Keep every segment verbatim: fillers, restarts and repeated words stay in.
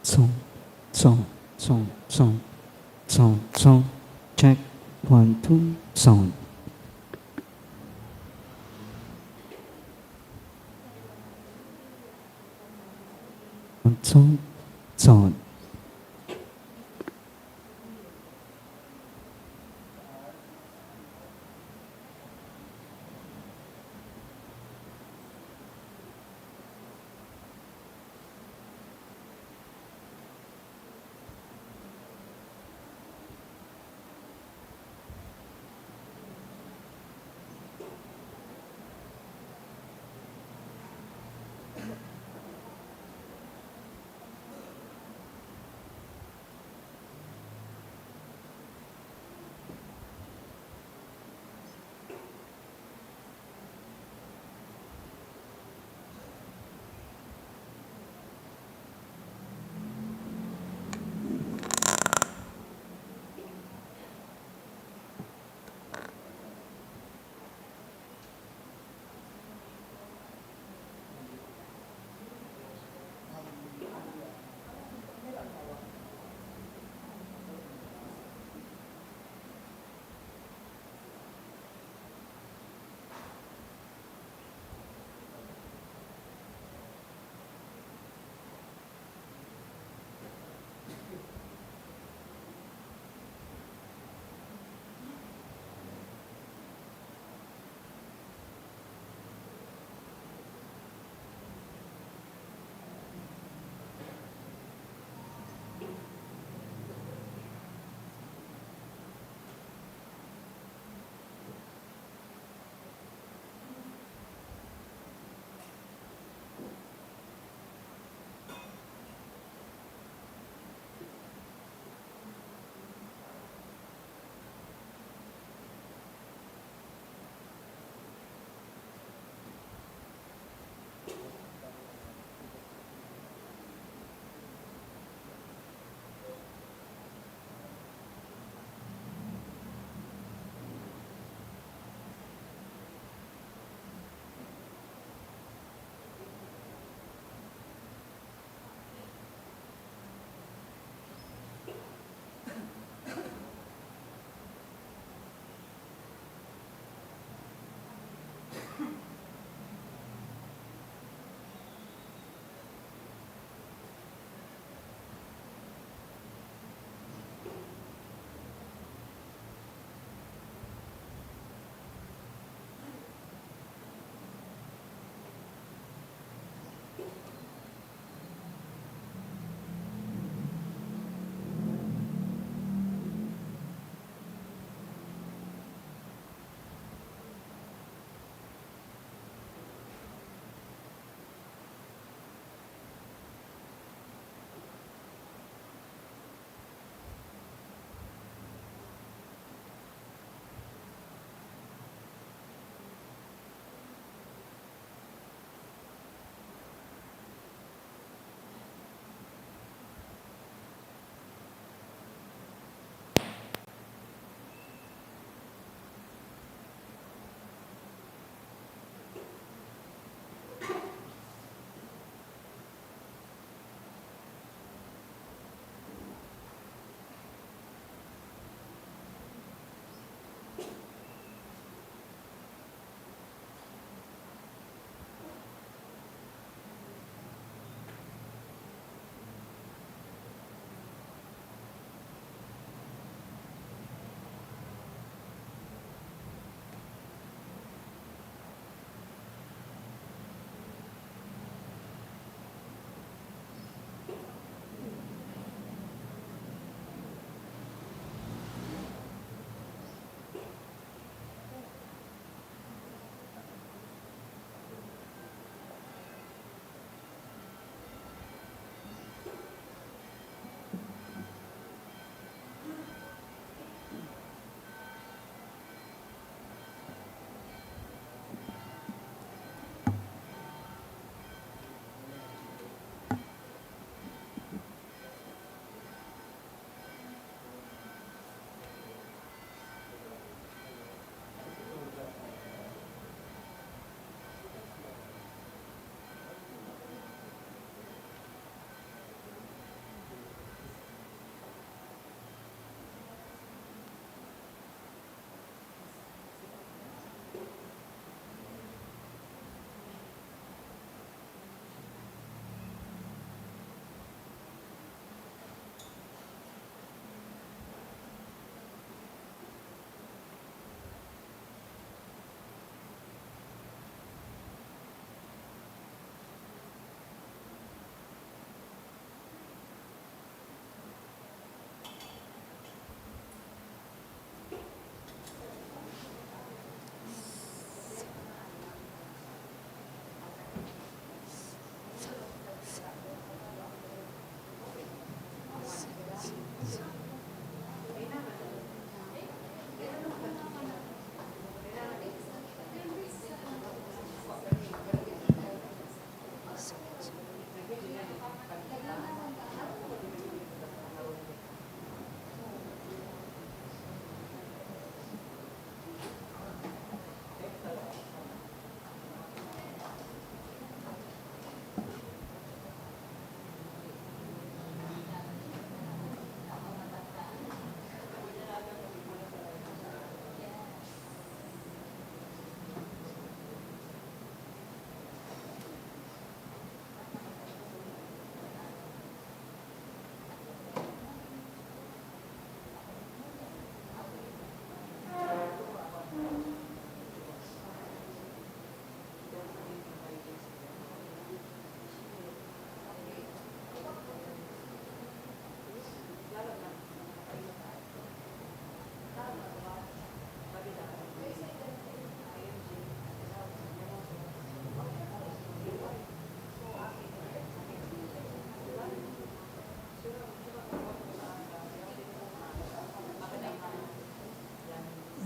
Sound, sound, sound, sound, sound, sound. Check, one, two, sound. Sound, sound, sound.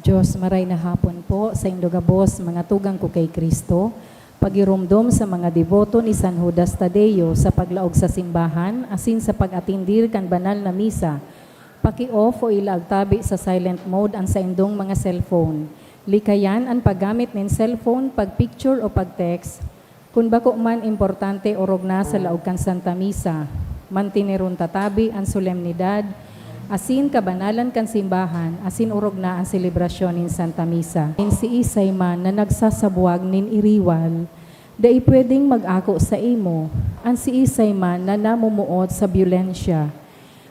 Diyos, maray na hapon po saindo gabos, mga tugang ko kay Cristo. Pagiromdom sa mga deboto ni San Judas Tadeo sa paglaog sa simbahan asin sa pag-atendir kan banal na misa. Paki-off o ilaag tabi sa silent mode an saindong mga cellphone. Likayan an paggamit nin cellphone, pag-picture o pag-text. Kun bako man importante orog na sa laog kan Santa Misa, manteneron ta tabi an solemnidad asin kabanalan kan simbahan asin orog na an selebrasyon nin Santa Misa. Nin siisay man na nagsasabwag nin iriwal, dai pwedeng mag-ako saimo. An siisay man na namumuot sa byolensya,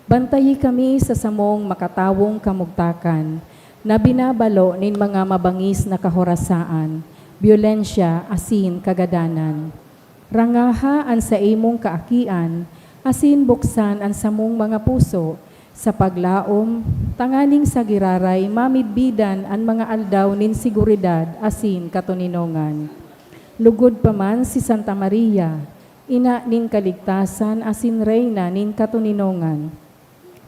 bantayi kami sa samong makatawong kamugtakan na binabalo nin mga mabangis na kahorasaan, byolensya asin kagadanan. Rangaha an saimong kaakian asin buksan an samong mga puso sa paglaom, tanganing sa giraray mamidbidan an mga aldaw nin seguridad asin katoninongan. Lugod pa man si Santa Maria, ina nin kaligtasan asin reyna nin katoninongan.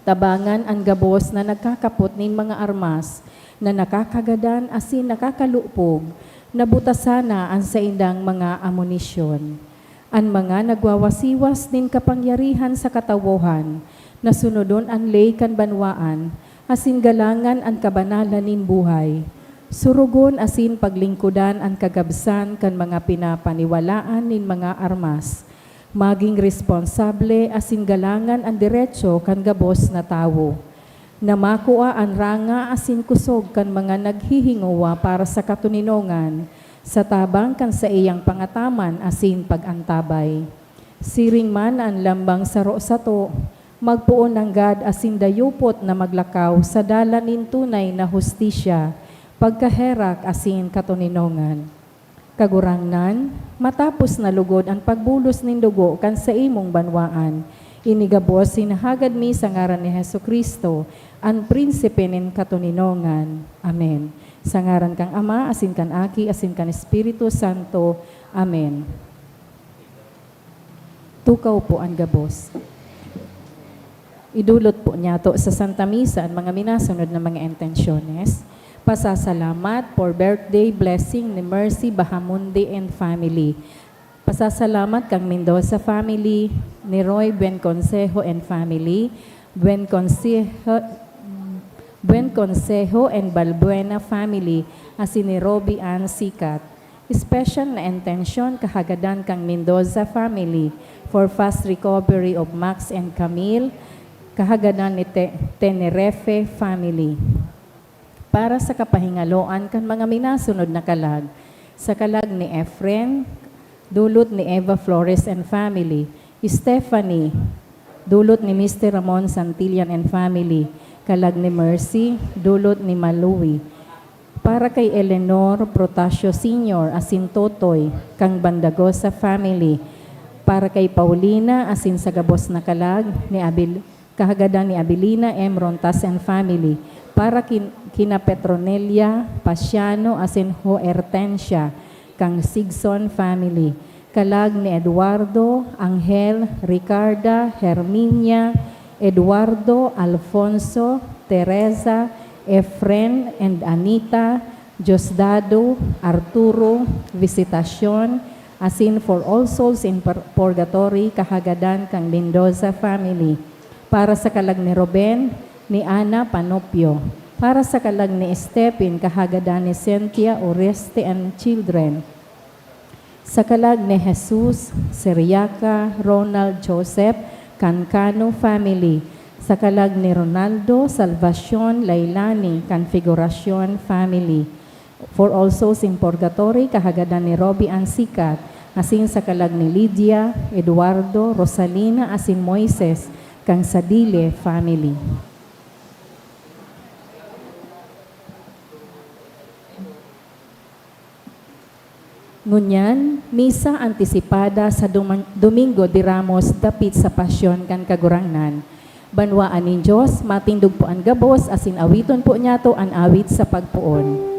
Tabangan an gabos na nagkakapot nin mga armas na nakakagadan asin nakakalupog, na butasan na an saindang mga amunisyon. An mga nagwawasiwas nin kapangyarihan sa katawohan, na sunodon an ley kan banwaan, asin galangan an kabanalan nin buhay. Surugon asin paglingkodan an kagabsan kan mga pinapaniwalaan nin mga armas. Magin responsable asin galangan an deretso kan gabos na tawo, na makua an ranga asin kusog kan mga naghihingowa para sa katoninongan, sa tabang kan saiyang pangataman asin pag-antabay. Siring man an lambang saro sato, magpoon nanggad asin dayupot na maglakaw sa dalan nin tunay na hustisya, pagkaherak asin katoninongan. Kagurangnan, matapos na lugod an pagbulos nin dugo kan saimong banwaan, ini gabos hinahagad mi sa ngaran ni Jesu-Cristo, an Prinsipe nin katoninongan. Amen. Sa ngaran kan Ama, asin kan Aki, asin kan Espiritu Santo. Amen. Tukaw po an gabos. Idulot po niyato sa Santa Misa an mga minasunod na mga intensyones. Pasasalamat for birthday blessing ni Mercy Bahamonde and family. Pasasalamat kan Mendoza family, ni Roy Buenconsejo and family, Buenconsejo, Buenconsejo and Balbuena family, asin ni Roby Ann Sicat. Special na intensyon kahagadan kan Mendoza family for fast recovery of Max and Camille, kahagadan ni Te-, Tenerife family. Para sa kapahingaloan kan mga minasunod na kalag, sa kalag ni Efren, dulot ni Eva Flores and family, Stephanie, dulot ni Mister Ramon Santillan and family, kalag ni Mercy, dulot ni Malui. Para kay Eleanor Protasio Senior asin Totoy, kan Bandagosa family. Para kay Paulina asin sa gabos na kalag ni Abil-, kahagadan ni Abilina M. Rontas and family. Para kin-, kina Petronelia Pasiano asin Hoertensia, kan Sigson family. Kalag ni Eduardo, Angel, Ricarda, Herminia, Eduardo, Alfonso, Teresa, Efren and Anita, Diosdado, Arturo, Visitacion, asin for all souls in pur-, purgatory, kahagadan kan Mendoza family, para sa kalag ni Ruben, ni Ana Panopio, para sa kalag ni Stephen, kahagadan ni Cynthia Oreste and children, sa kalag ni Jesus Seriaca, Ronald Joseph, Cancano family, sa kalag ni Ronaldo Salvacion Lailani, Configuracion family, for all souls in purgatory, kahagadan ni Robbie Ansikat, asin sa kalag ni Lydia, Eduardo, Rosalina, asin Moises, kan Sadile family. Ngunyan, misa antisipada sa Duma-, Domingo de Ramos dapit sa Pasyon kan Kagurangnan. Banwaan nin Dios, matindog po an gabos, asin awiton po niyato an awit sa pagpoon.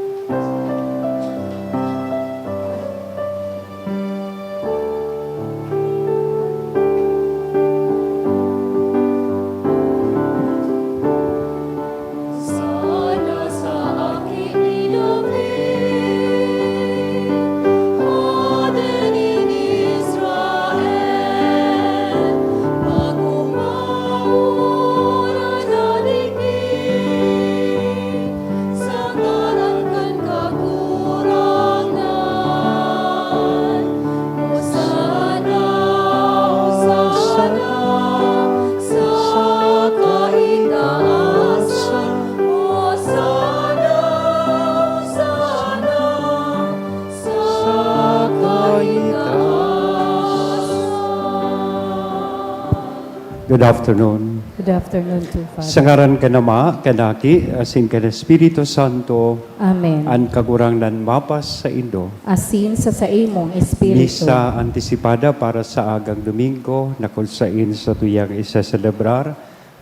Good afternoon. Good afternoon too, Father. Sa ngaran kan Ama, kan Aki, asin kan Espiritu Santo. Amen. An Kagurangnan mapasaindo. Asin sa saimong espiritu. Misa antisipada para sa agang Domingo, na kun saen satuyang isaselebrar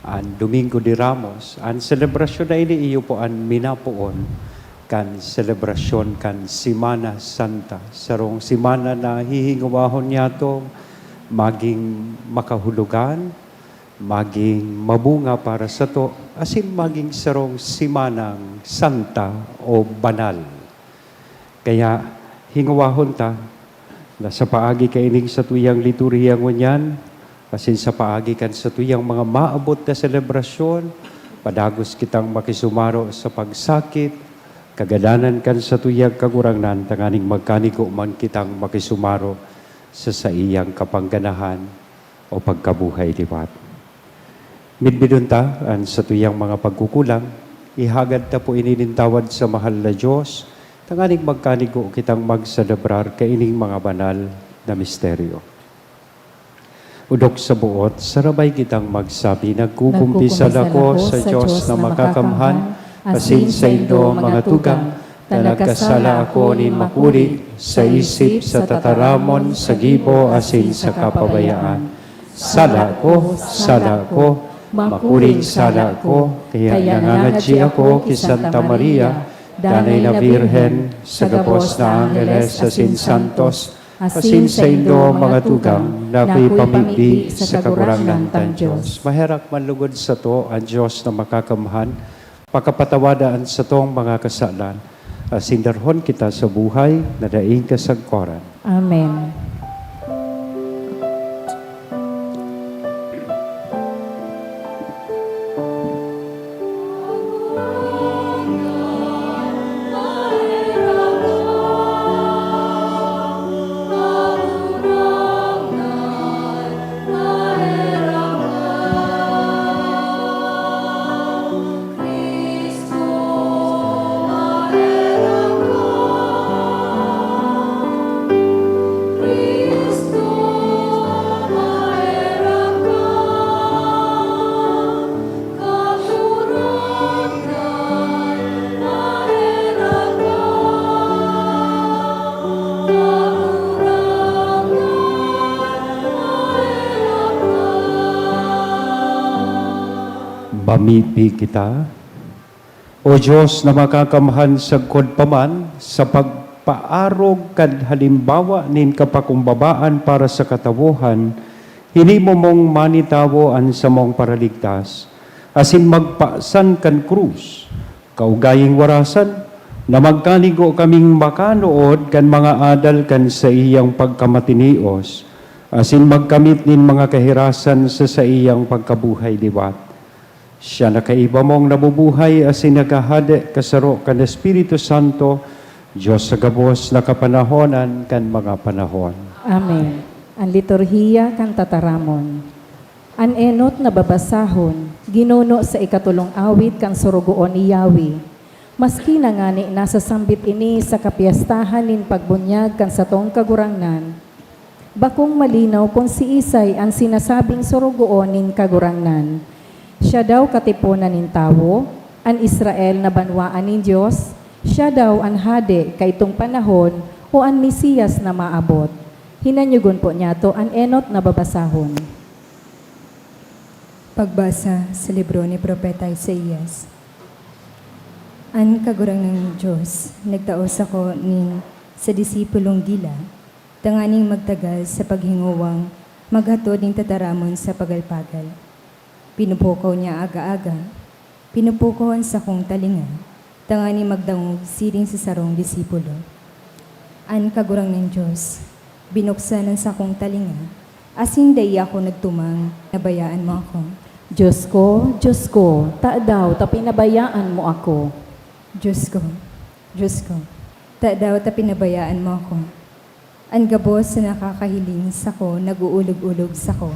an Domingo de Ramos. An selebrasyon na ini iyo po an minapoon kan selebrasyon kan Semana Santa. Sarong semana na hihingowahon niyatong maging makahulugan, maging mabunga para sato, asin maging sarong semanang santa o banal. Kaya, hingowahon ta na sa paagi kaining satuyang liturhiya ngunyan, asin sa paagi kan satuyang mga maabot na selebrasyon, padagos kitang makisumaro sa pagsakit, kagadanan kan satuyang Kagurangnan, tanganing magkanigo man kitang makisumaro sa saiyang kapangganahan o pagkabuhay liwat. Midbidon ta an satuyang mga pagkukulang, ihagad ta po ini nin tawad sa mahal na Dios, tanganing magkanigo kitang magselebrar kaining mga banal na misteryo. Odok sa buot, sarabay kitang magsabi, "Nagkukumpisal ako sa Dios na Makakamhan, asin saindo, mga tugang, ta nagkasala ako nin makuri, sa isip, sa tataramon, sa gibo, asin sa kapabayaan. Sala ko, sala ko, makuring sala ko, kaya nangangadyi ako ki Santa Maria, Danay na Birhen, sa gabos na angheles asin santos, asin saindo, mga tugang, na akoy pamibi sa Kagurangnan tang Dios." Maherak man lugod sato an Dios na Makakamhan, pakapatawada an satong mga kasalan, asin darhon kita sa buhay na daing kasagkoran. Amen. Mamibi kita. O Dios na Makakamhan, sagkod pa man sa pagpaarog kan halimbawa nin kapakumbabaan para sa katawohan, hinimo mong manitawo an samong Paraligtas, asin magpasan kan krus, kaugaying warasan, Na magkanigo kaming makanood kan mga adal kan saiyang pagkamatinios, asin magkamit nin mga kahirasan sa saiyang pagkabuhay liwat. Siya na kaiba mong nabubuhay asin naghahade kasaro kan Espiritu Santo, Dios sa gabos na kapanahonan kan mga panahon. Amen. An liturhiya kan tataramon. An enot na babasahon, ginuno sa ikatolong awit kan sorogoon ni Yahweh. Maski na ngani nasasambit ini sa kapyestahan nin pagbunyag kan satong Kagurangnan, bakong malinaw kun siisay an sinasabing sorogoon nin Kagurangnan. Siya daw katiponan nin tawo, an Israel na banwaan nin Dios, siya daw an hade kaitong panahon o an Mesias na maabot. Hinanyogon po niyato an enot na babasahon. Pagbasa sa libro ni Propeta Isaias. An Kagurangnan Dios nagtao sako nin sa disipulong dila, tanganing magtagal sa paghingowang maghatod nin tataramon sa pagal-pagal. Pinupukaw niya aga-aga, pinupukaw an sakong talinga, tanganing magdangog siring sa sarong disipulo. An Kagurangnan Dios, binuksan an sakong talinga, asin dai ako nagtumang, nabayaan mo ako. Dios ko, Dios ko, tadaw ta pinabayaan mo ako? Dios ko, Dios ko, tadaw ta pinabayaan mo ako? An gabos na nakakahiling sako nag-uulog-ulog sako.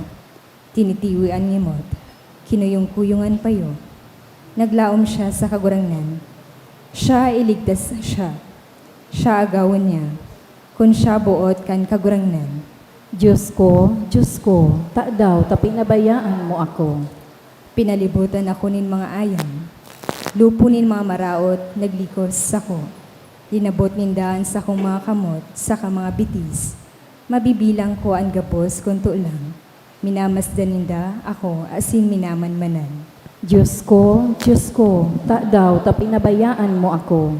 Tinitiwi an ngimot, kinuyong-kuyong an payo. Naglaom siya sa Kagurangnan. Siya iligtas siya. Siya agawon niya, kun siya boot kan Kagurangnan. Dios ko, Dios ko, tadaw ta pinabayaan mo ako? Pinalibotan ako nin mga ayam. Lupon nin mga maraot naglikos sako. Linabot ninda an sakong mga kamot saka mga bitis. Mabibilang ko an gabos kun tolang. Minamasdan ninda ako asin minamanmanan. Dios ko, Dios ko, tadaw ta pinabayaan mo ako?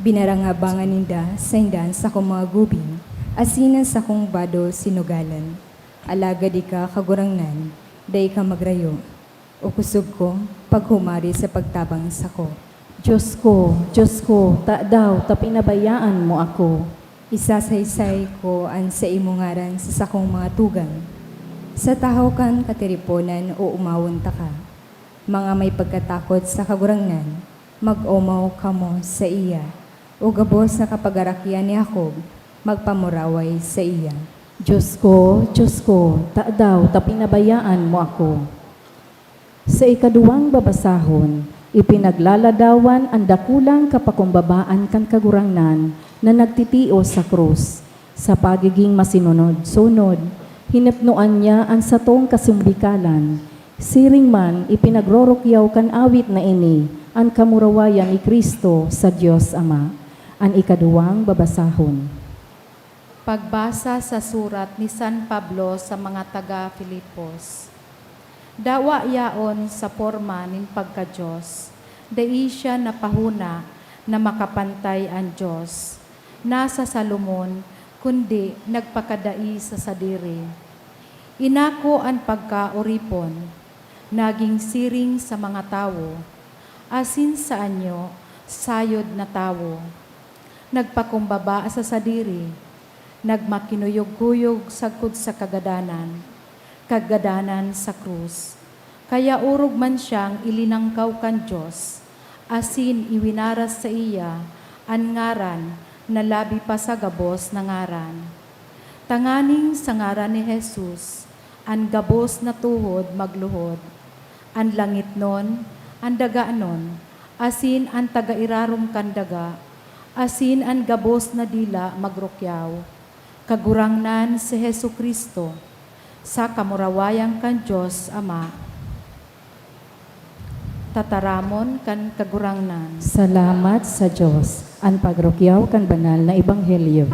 Binarangabangan ninda sainda an sakong mga gubing, asin an sakong bado sinugalan. Alagad ika, Kagurangnan, dai ka magrayo. O kusog ko, paghumari sa pagtabang sako. Dios ko, Dios ko, tadaw ta pinabayaan mo ako? Isasaysay ko an saimong ngaran sa sakong mga tugang. Sa tahaw kan katiriponan oomawon taka. Mga may pagkatakot sa Kagurangnan, mag-omaw kamo saiya. O gabos na kapagarakian ni Jacob, magpamuraway saiya. Dios ko, Dios ko, tadaw ta pinabayaan mo ako? Sa ikaduwang babasahon, ipinaglalawan an dakulang kapakumbabaan kan Kagurangnan na nagtitios sa krus. Sa pagiging masinunod-sunod, hinapnoan niya an satong kasumbikalan. Siring man, ipinagrorukyaw kan awit na ini an kamurawayan ni Cristo sa Dios Ama. An ikaduwang babasahon. Pagbasa sa surat ni San Pablo sa mga taga Filipos. Dawa yaon sa porma nin pagka-Dios, dai siya napahona na makapantay an Dios na sa Salomon, kundi nagpakadai sa sadiri. Inako an pagkaoripon, nagin siring sa mga tawo, asin sa anyo, sayod na tawo. Nagpakumbaba sa sadiri, nagmakinuyog-kuyog sagkod sa kagadanan, kagadanan sa krus. Kaya orog man siyang ilinangkaw kan Dios, asin iwinaras saiya an ngaran na labi pa sa gabos na ngaran, tanganing sa ngaran ni Jesus an gabos na tuhod magluhod, an langitnon, an daganon, asin an taga irarom kan daga, asin an gabos na dila magrukyaw. Kagurangnan si Jesu-Cristo, sa kamurawayan kan Dios Ama. Tataramon kan Kagurangnan. Salamat sa Dios. An pagrukyaw kan banal na ebanghelyo.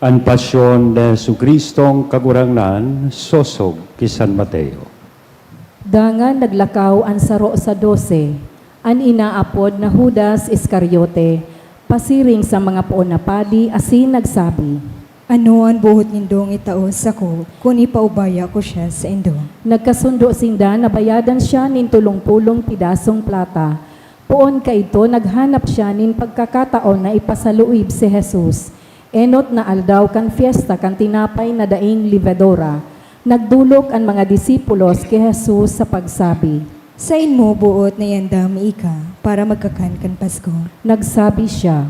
An pasyon ni Jesu-Cristong Kagurangnan, sosog ki San Mateo. Dangan naglakaw an saro sa dose, an inaapod na Judas Iscariote, pasiring sa mga poon na padi asin nagsabi, "Ano an boot nindong itao sako kun ipaubaya ko siya saindo?" Nagkasundo sinda na bayadan siya nin tolong pulong pedasong plata. Poon kaidto, naghanap siya nin pagkakataon na ipasaluib si Jesus. Enot na aldaw kan Pyesta kan Tinapay na Daing Lebadura, nagdolok an mga disipulos ki Jesus sa pagsabi, "Saen mo boot na iandam mi ika para magkakan kan Pasko?" Nagsabi siya,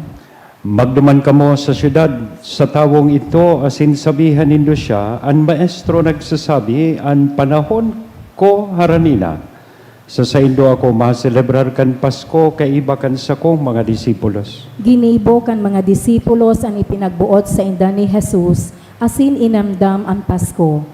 "Magduman kamo sa syudad, sa tawong idto, asin sabihan nindo siya, 'An Maestro nagsasabi, an panahon ko harani na. Sa saindo ako maselebrar kan Pasko kaiba kan sakong mga disipulos.'" Ginibo kan mga disipulos an ipinagboot sainda ni Jesus, asin inamdam an Pasko.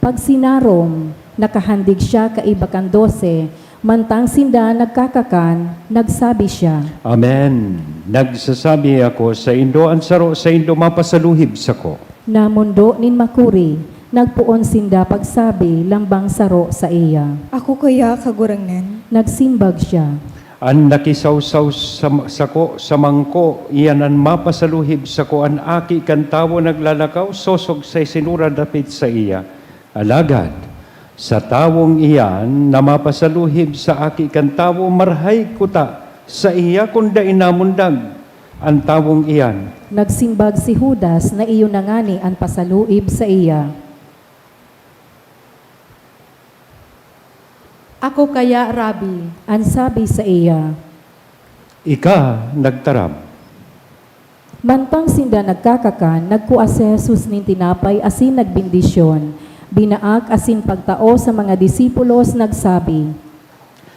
Pagsinarom, nakahandig siya kaiba kan dose. Mantang sinda nagkakakan, nagsabi siya, "Amen. Nagsasabi ako saindo, an saro saindo mapasaluhib sako." Namondo nin makuri, nagpoon sinda pagsabi lambang saro saiya. "Ako kaya, Kagurangnan?" Nagsimbag siya, "An nakisawsaw sa, sako sa mangko, iyan an mapasaluhib sako. An Aki kan Tawo naglalakaw sosog sa isinura dapit saiya. Alagad, sa tawong iyan na mapasaluhib sa Aki kan Tawo, marhay kuta saiya kun dai namundag an tawong iyan." Nagsimbag si Judas na iyo na ngani an pasaluib saiya. "Ako kaya, Rabi?" an sabi saiya. "Ika nagtaram." Mantang sinda nagkakakan, nagkua si Jesus nin tinapay asin nagbendisyon, binaak asin pagtao sa mga disipulos, nagsabi,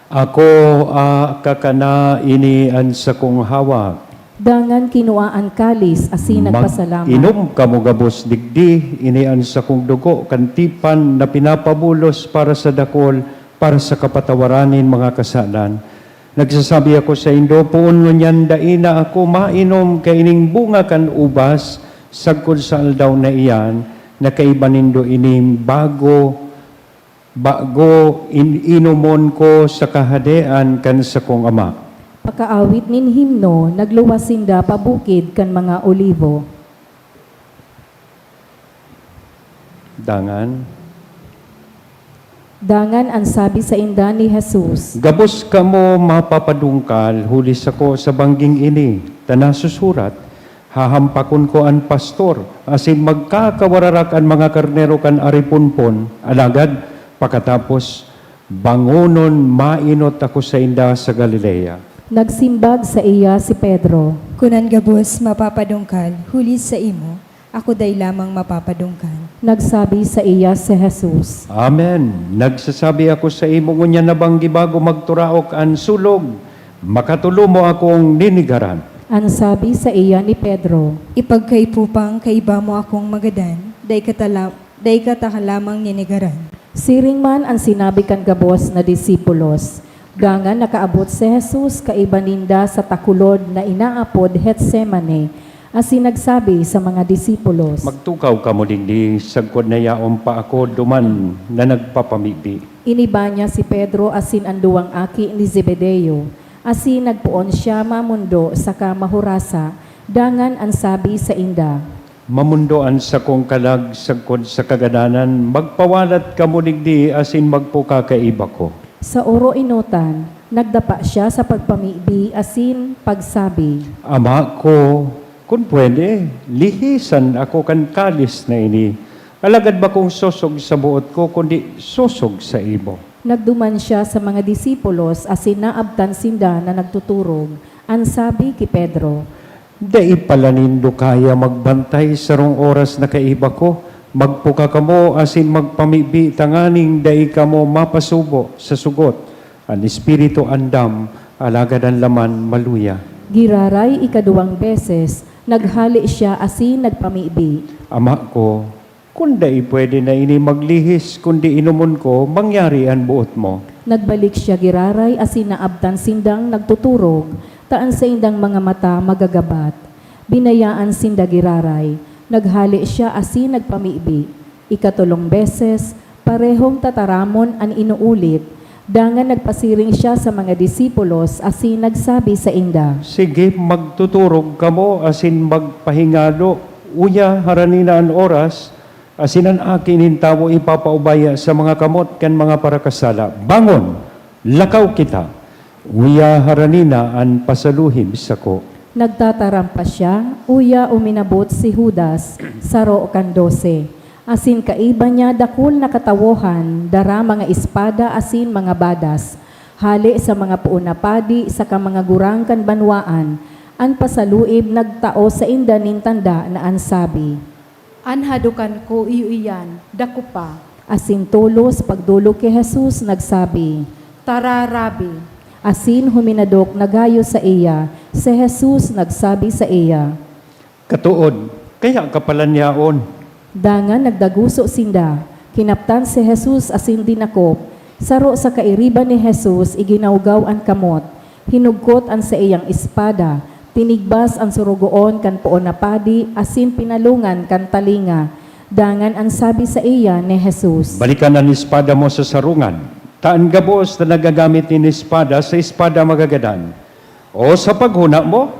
"Ako, ah, kakana ini an sakong hawak. Dangan kinua an kalis asin nagpasalamat." "Mag-inom kamo gabos digdi, ini an sakong dugo kan tipan na pinapabulos para sa dakul, para sa kapatawaran nin mga kasalan. Nagsasabi ako saindo, poon ngunyan dai na ako mainom kaining bunga kan ubas sagkod sa aldaw na iyan, na kaiba nindo ini bago, bago in-, inomon ko sa kahadean kan sakong Ama." Pakaawit nin himno, nagluwas sinda pa Bukid kan mga Olivo. Dangan. Dangan an sabi sainda ni Jesus, "Gabos kamo mapapadungkal huli sako sa bangging ini, ta nasusurat, 'Hahampakon ko an pastor, asin magkakawararak an mga karnero kan ariponpon.' Alagad pakatapos, bangonon maenot ako sainda sa Galilea." Nagsimbag saiya si Pedro, "Kun an gabos mapapadungkal huli saimo, ako dai lamang mapapadungkal." Nagsabi saiya si Jesus, "Amen. Nagsasabi ako saimo, ngunyan na banggi bago magturaok an sulog, makatolo mo akong ninigaran." An sabi saiya ni Pedro, "Ipagkaipupang kaiba mo akong magadan, dai ka tala-, dai ka taka lamang ninigaran." Siring man an sinabi kan gabos na disipulos. Dangan nakaabot si Jesus kaiba ninda sa takulod na inaapod Getsemane, asin nagsabi sa mga disipulos, "Magtukaw kamo digdi sagkod na yaon pa ako duman na nagpapamibi." Iniba niya si Pedro asin an duwang aki ni Zebedeo, asin nagpoon siya mamondo saka mahurasa. Dangan an sabi sainda, "Mamondo an sakong kalag sagkod sa kagadanan, magpawalat kamo digdi asin magpuka kaiba ko." Sa oroenotan, nagdapa siya sa pagpamibi asin pagsabi, "Ama ko, kun pwede, lihisan ako kan kalis na ini. Alagad bakong sosog sa boot ko, kundi sosog sa imo." Nagduman siya sa mga disipulos asin naabtan sinda na nagtuturog. An sabi ki Pedro, "Dai pala nindo kaya magbantay sarong oras na kaiba ko? Magpuka kamo asin magpamibi tanganing dai kamo mapasubo sa sugot. An espiritu andam, alagad an laman maluya." Giraray ikaduwang beses, naghale siya asin nagpamibi, "Ama ko, kun dai pwede na ini maglihis, kundi inomon ko, mangyari an boot mo." Nagbalik siya giraray asin naabtan sindang nagtuturog, ta an saindang mga mata magagabat. Binayaan sinda giraray. Naghale siya asin nagpamibi. Ikatolong beses, parehong tataramon an inuulit. Dangan nagpasiring siya sa mga disipulos asin nagsabi sainda, "Sige, magtuturog kamo asin magpahingalo. Uya, harani na an oras, asin an Aki nin Tawo ipapaubaya sa mga kamot kan mga parakasala. Bangon! Lakaw kita! Uya, harani na an pasaluhib sako." Nagtataram pa siya, uya uminabot si Judas, saro kan dose. Asin kaiba niya dakul na katawohan, dara mga espada asin mga badas. Hale sa mga poon na padi saka mga gurang kan banwaan, an pasaluib nagtao sainda nin tanda na an sabi, "An hadokan ko iyo iyan, dakop pa." Asin tolos pagdolok ki Jesus nagsabi, "Tara, Rabi." Asin huminadok na gayo saiya. Si Jesus nagsabi saiya, "Katood, kaya ka palan yaon." Dangan nagdaguso sinda. Kinaptan si Jesus asin dinakop. Saro sa kairiba ni Jesus iginawgaw an kamot. Hinugkot an saiyang espada, tinigbas an sorogoon kan poon na padi asin pinalongan kan talinga. Dangan an sabi saiya ni Jesus, "Balikan an espada mo sa sarungan, ta an gabos na nagagamit nin espada sa espada magagadan. O sa paghona mo,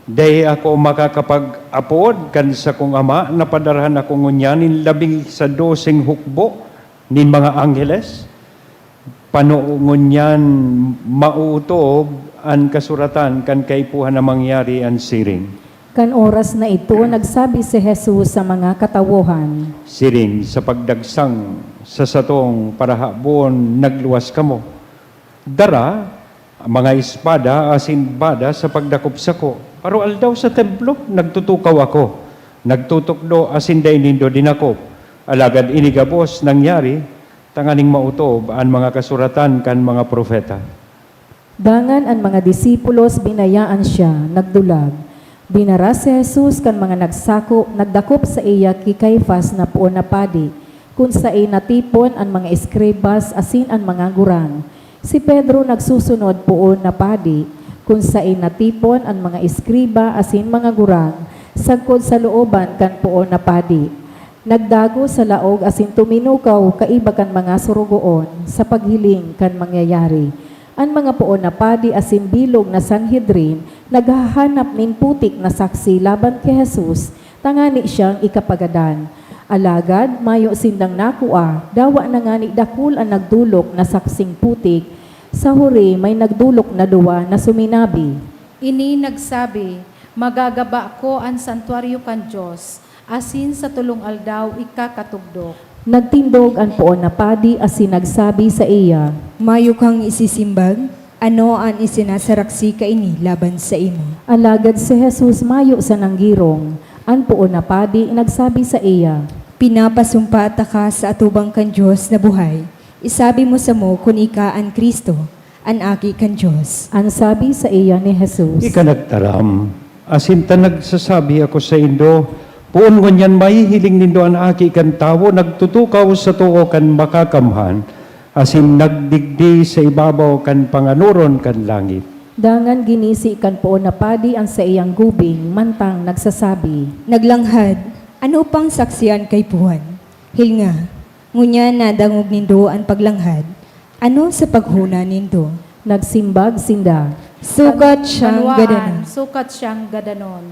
dai ako makakapag-apod kan sakong Ama na padarahan ako ngunyan nin labi sa doseng hukbo nin mga angheles? Pano ngunyan maotob an kasuratan kan kaipuhan na mangyari an siring?" Kan oras na ito, nagsabi si Jesus sa mga katawohan, "Siring sa pagdagsang sa satong parahabon nagluwas kamo. Dara mga espada asin bada sa pagdakop sako. Aroaldaw sa templo, nagtutukaw ako, nagtutukdo asin dai nindo dinakop. Alagad ini gabos nangyari tanganing maotob an mga kasuratan kan mga propeta." Dangan an mga disipulos binayaan siya, nagdulag. Dinara si Jesus kan mga nagsako, nagdakop saiya ki Caifas na poon na padi, kun saen natipon an mga eskribas asin an mga gurang. Si Pedro nagsusunod poon na padi, kun saen natipon an mga eskriba asin mga gurang, sagkod sa looban kan poon na padi. Nagdagos sa laog asin tuminukaw kaiba kan mga sorogoon sa paghiling kan mangyayari. An mga poon na padi asin bilog na Sanhedrin naghahanap nin putik na saksi laban ki Jesus, tangani siyang ikapagadan. Alagad mayo sindang nakua, dawa na ngani dakul an nagdolok na saksing putik. Sa huri, may nagdolok na duwa na suminabi, "Ini nagsabi, 'Magagaba ko an santuaryo kan Dios, asin sa tolong aldaw ikakatugdok.'" Nagtindog an poon na padi asin nagsabi saiya, "Mayo kang isisimbag? Ano an isinasaraksi kaini laban saimo?" Alagad si Jesus mayo sanang girong. An poon na padi nagsabi saiya, "Pinapasumpa taka sa atubang kan Dios na buhay. Isabi mo samo kun ika an Cristo, an Aki kan Dios." An sabi saiya ni Jesus, "Ika nagtaram, asin ta nagsasabi ako saindo, poon ngunyan mahihiling nindo an Aki kan Tawo nagtutukaw sa too kan Makakamhan, asin nagdigdi sa ibabaw kan panganoron kan langit." Dangan ginisi kan poon na padi an saiyang gubing, mantang nagsasabi, "Naglanghad, ano pang saksi an kaipuhan? Hilnga, ngunyan nadangog nindo an paglanghad, ano sa paghona nindo?" Nagsimbag sinda, "Sukat siyang Banwaan, gadanon." sukat siyang gadanon.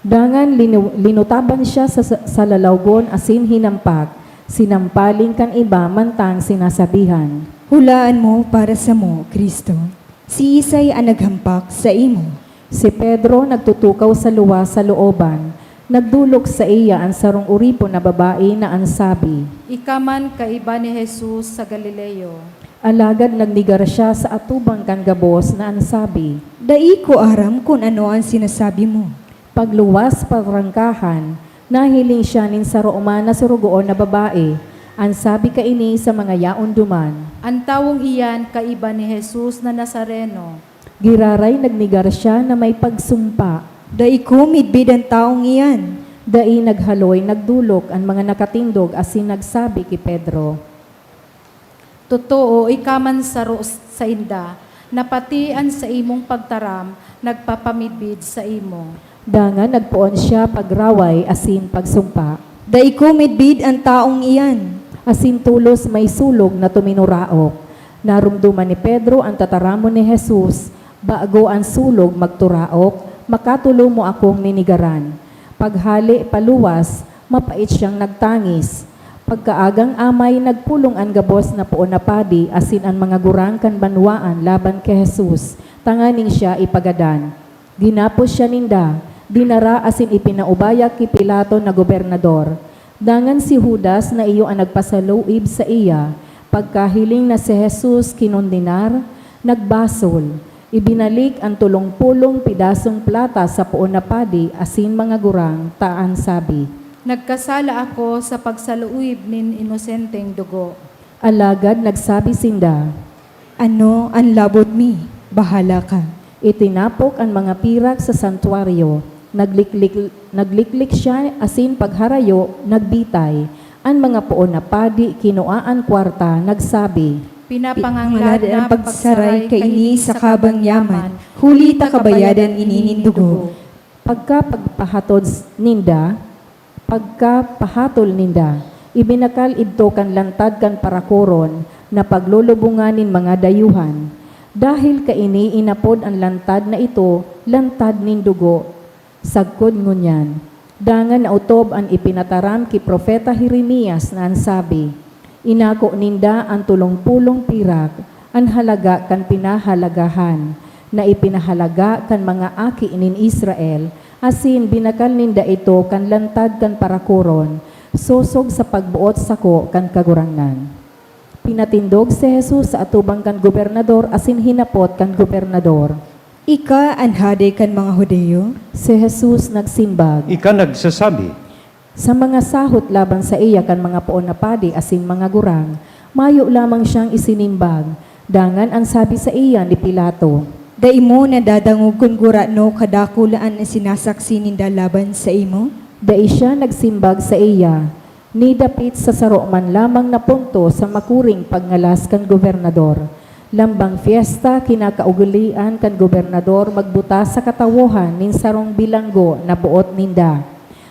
Dangan linu-, linutaban siya sa, sa, sa lalawgon asin hinampak, sinampaling kan iba mantang sinasabihan, "Hulaan mo para samo, Cristo. Siisay an naghampak saimo?" Si Pedro nagtutukaw sa luwas sa looban. Nagdolok saiya an sarong oripon na babae na an sabi, "Ika man kaiba ni Jesus sa Galileo." Alagad nagnegar siya sa atubang kan gabos na an sabi, "Dai ko aram kun ano an sinasabi mo." Pagluwas patrangkahan, nahiling siya nin saro man na sorogoon na babae. An sabi kaini sa mga yaon duman, "An tawong iyan kaiba ni Jesus na Nazareno." Giraray nagnegar siya na may pagsumpa, "Dai ko midbid an tawong iyan." Dai naghaloy nagdolok an mga nakatindog asin nagsabi ki Pedro, "Totoo, ika man saro sainda, na pati an saimong pagtaram nagpapamidbid saimo." Dangan nagpoon siya pagraway asin pagsumpa. "Dai ko midbid an taong iyan!" Asin tolos may sulog na tuminuraok. Naromdoman ni Pedro an tataramon ni Jesus, "Bago an sulog magturaok, makatolo mo akong ninigaran." Paghale paluwas, mapait siyang nagtangis. Pagkaagang amay, nagpulong an gabos na poon na padi asin an mga gurang kan banwaan laban ki Jesus, tanganing siya ipagadan. Ginapos siya ninda, dinara asin ipinaubaya ki Pilato na gobernador. Dangan si Judas na iyo an nagpasaluib saiya. Pagkahiling na si Jesus kinondenar, nagbasol. Ibinalik an tolong pulong pidasong plata sa poon na padi asin mga gurang, ta an sabi, "Nagkasala ako sa pagsaluib nin inosenteng dugo." Alagad nagsabi sinda, "Ano an labot mi? Bahala ka." Itinapok an mga pirak sa santuaryo. Nagliklik, nagliklik siya asin pagharayo, nagbitay. An mga poon na padi kinua an kwarta, nagsabi, "Pinapangalad na pagsaray kaini sa kabang yaman, huli ta kabayadan ini nin dugo." Pagkapagpahatod s-, ninda, pagkapahatol ninda, ibinakal idto kan lantad kan parakoron na paglolobongan nin mga dayuhan. Dahel kaini inapod an lantad na ito, "Lantad nin Dugo," sagkod ngunyan. Dangan naotob an ipinataram ki Propeta Jeremias na an sabi, "Inako ninda an tolong pulong pirak, an halaga kan pinahalagahan, na ipinahalaga kan mga aki nin Israel, asin binakal ninda ito kan lantad kan parakoron, sosog sa pagboot sako kan Kagurangnan." Pinatindog si Jesus sa atubang kan gobernador asin hinapot kan gobernador, "Ika an hade kan mga Judio?" Si Jesus nagsimbag, "Ika nagsasabi." Sa mga sahot laban saiya kan mga poon na padi asin mga gurang, mayo lamang siyang isinimbag. Dangan an sabi saiya ni Pilato, "Dai mo nadadangog kun gurano kadakul an sinasaksi ninda laban saimo?" Dai siya nagsimbag saiya, ni dapit sa saro man lamang na punto sa makuring pagngalas kan gobernador. Lambang pyesta, kinakaugalean kan gobernador magbuta sa katawohan nin sarong bilanggo na boot ninda.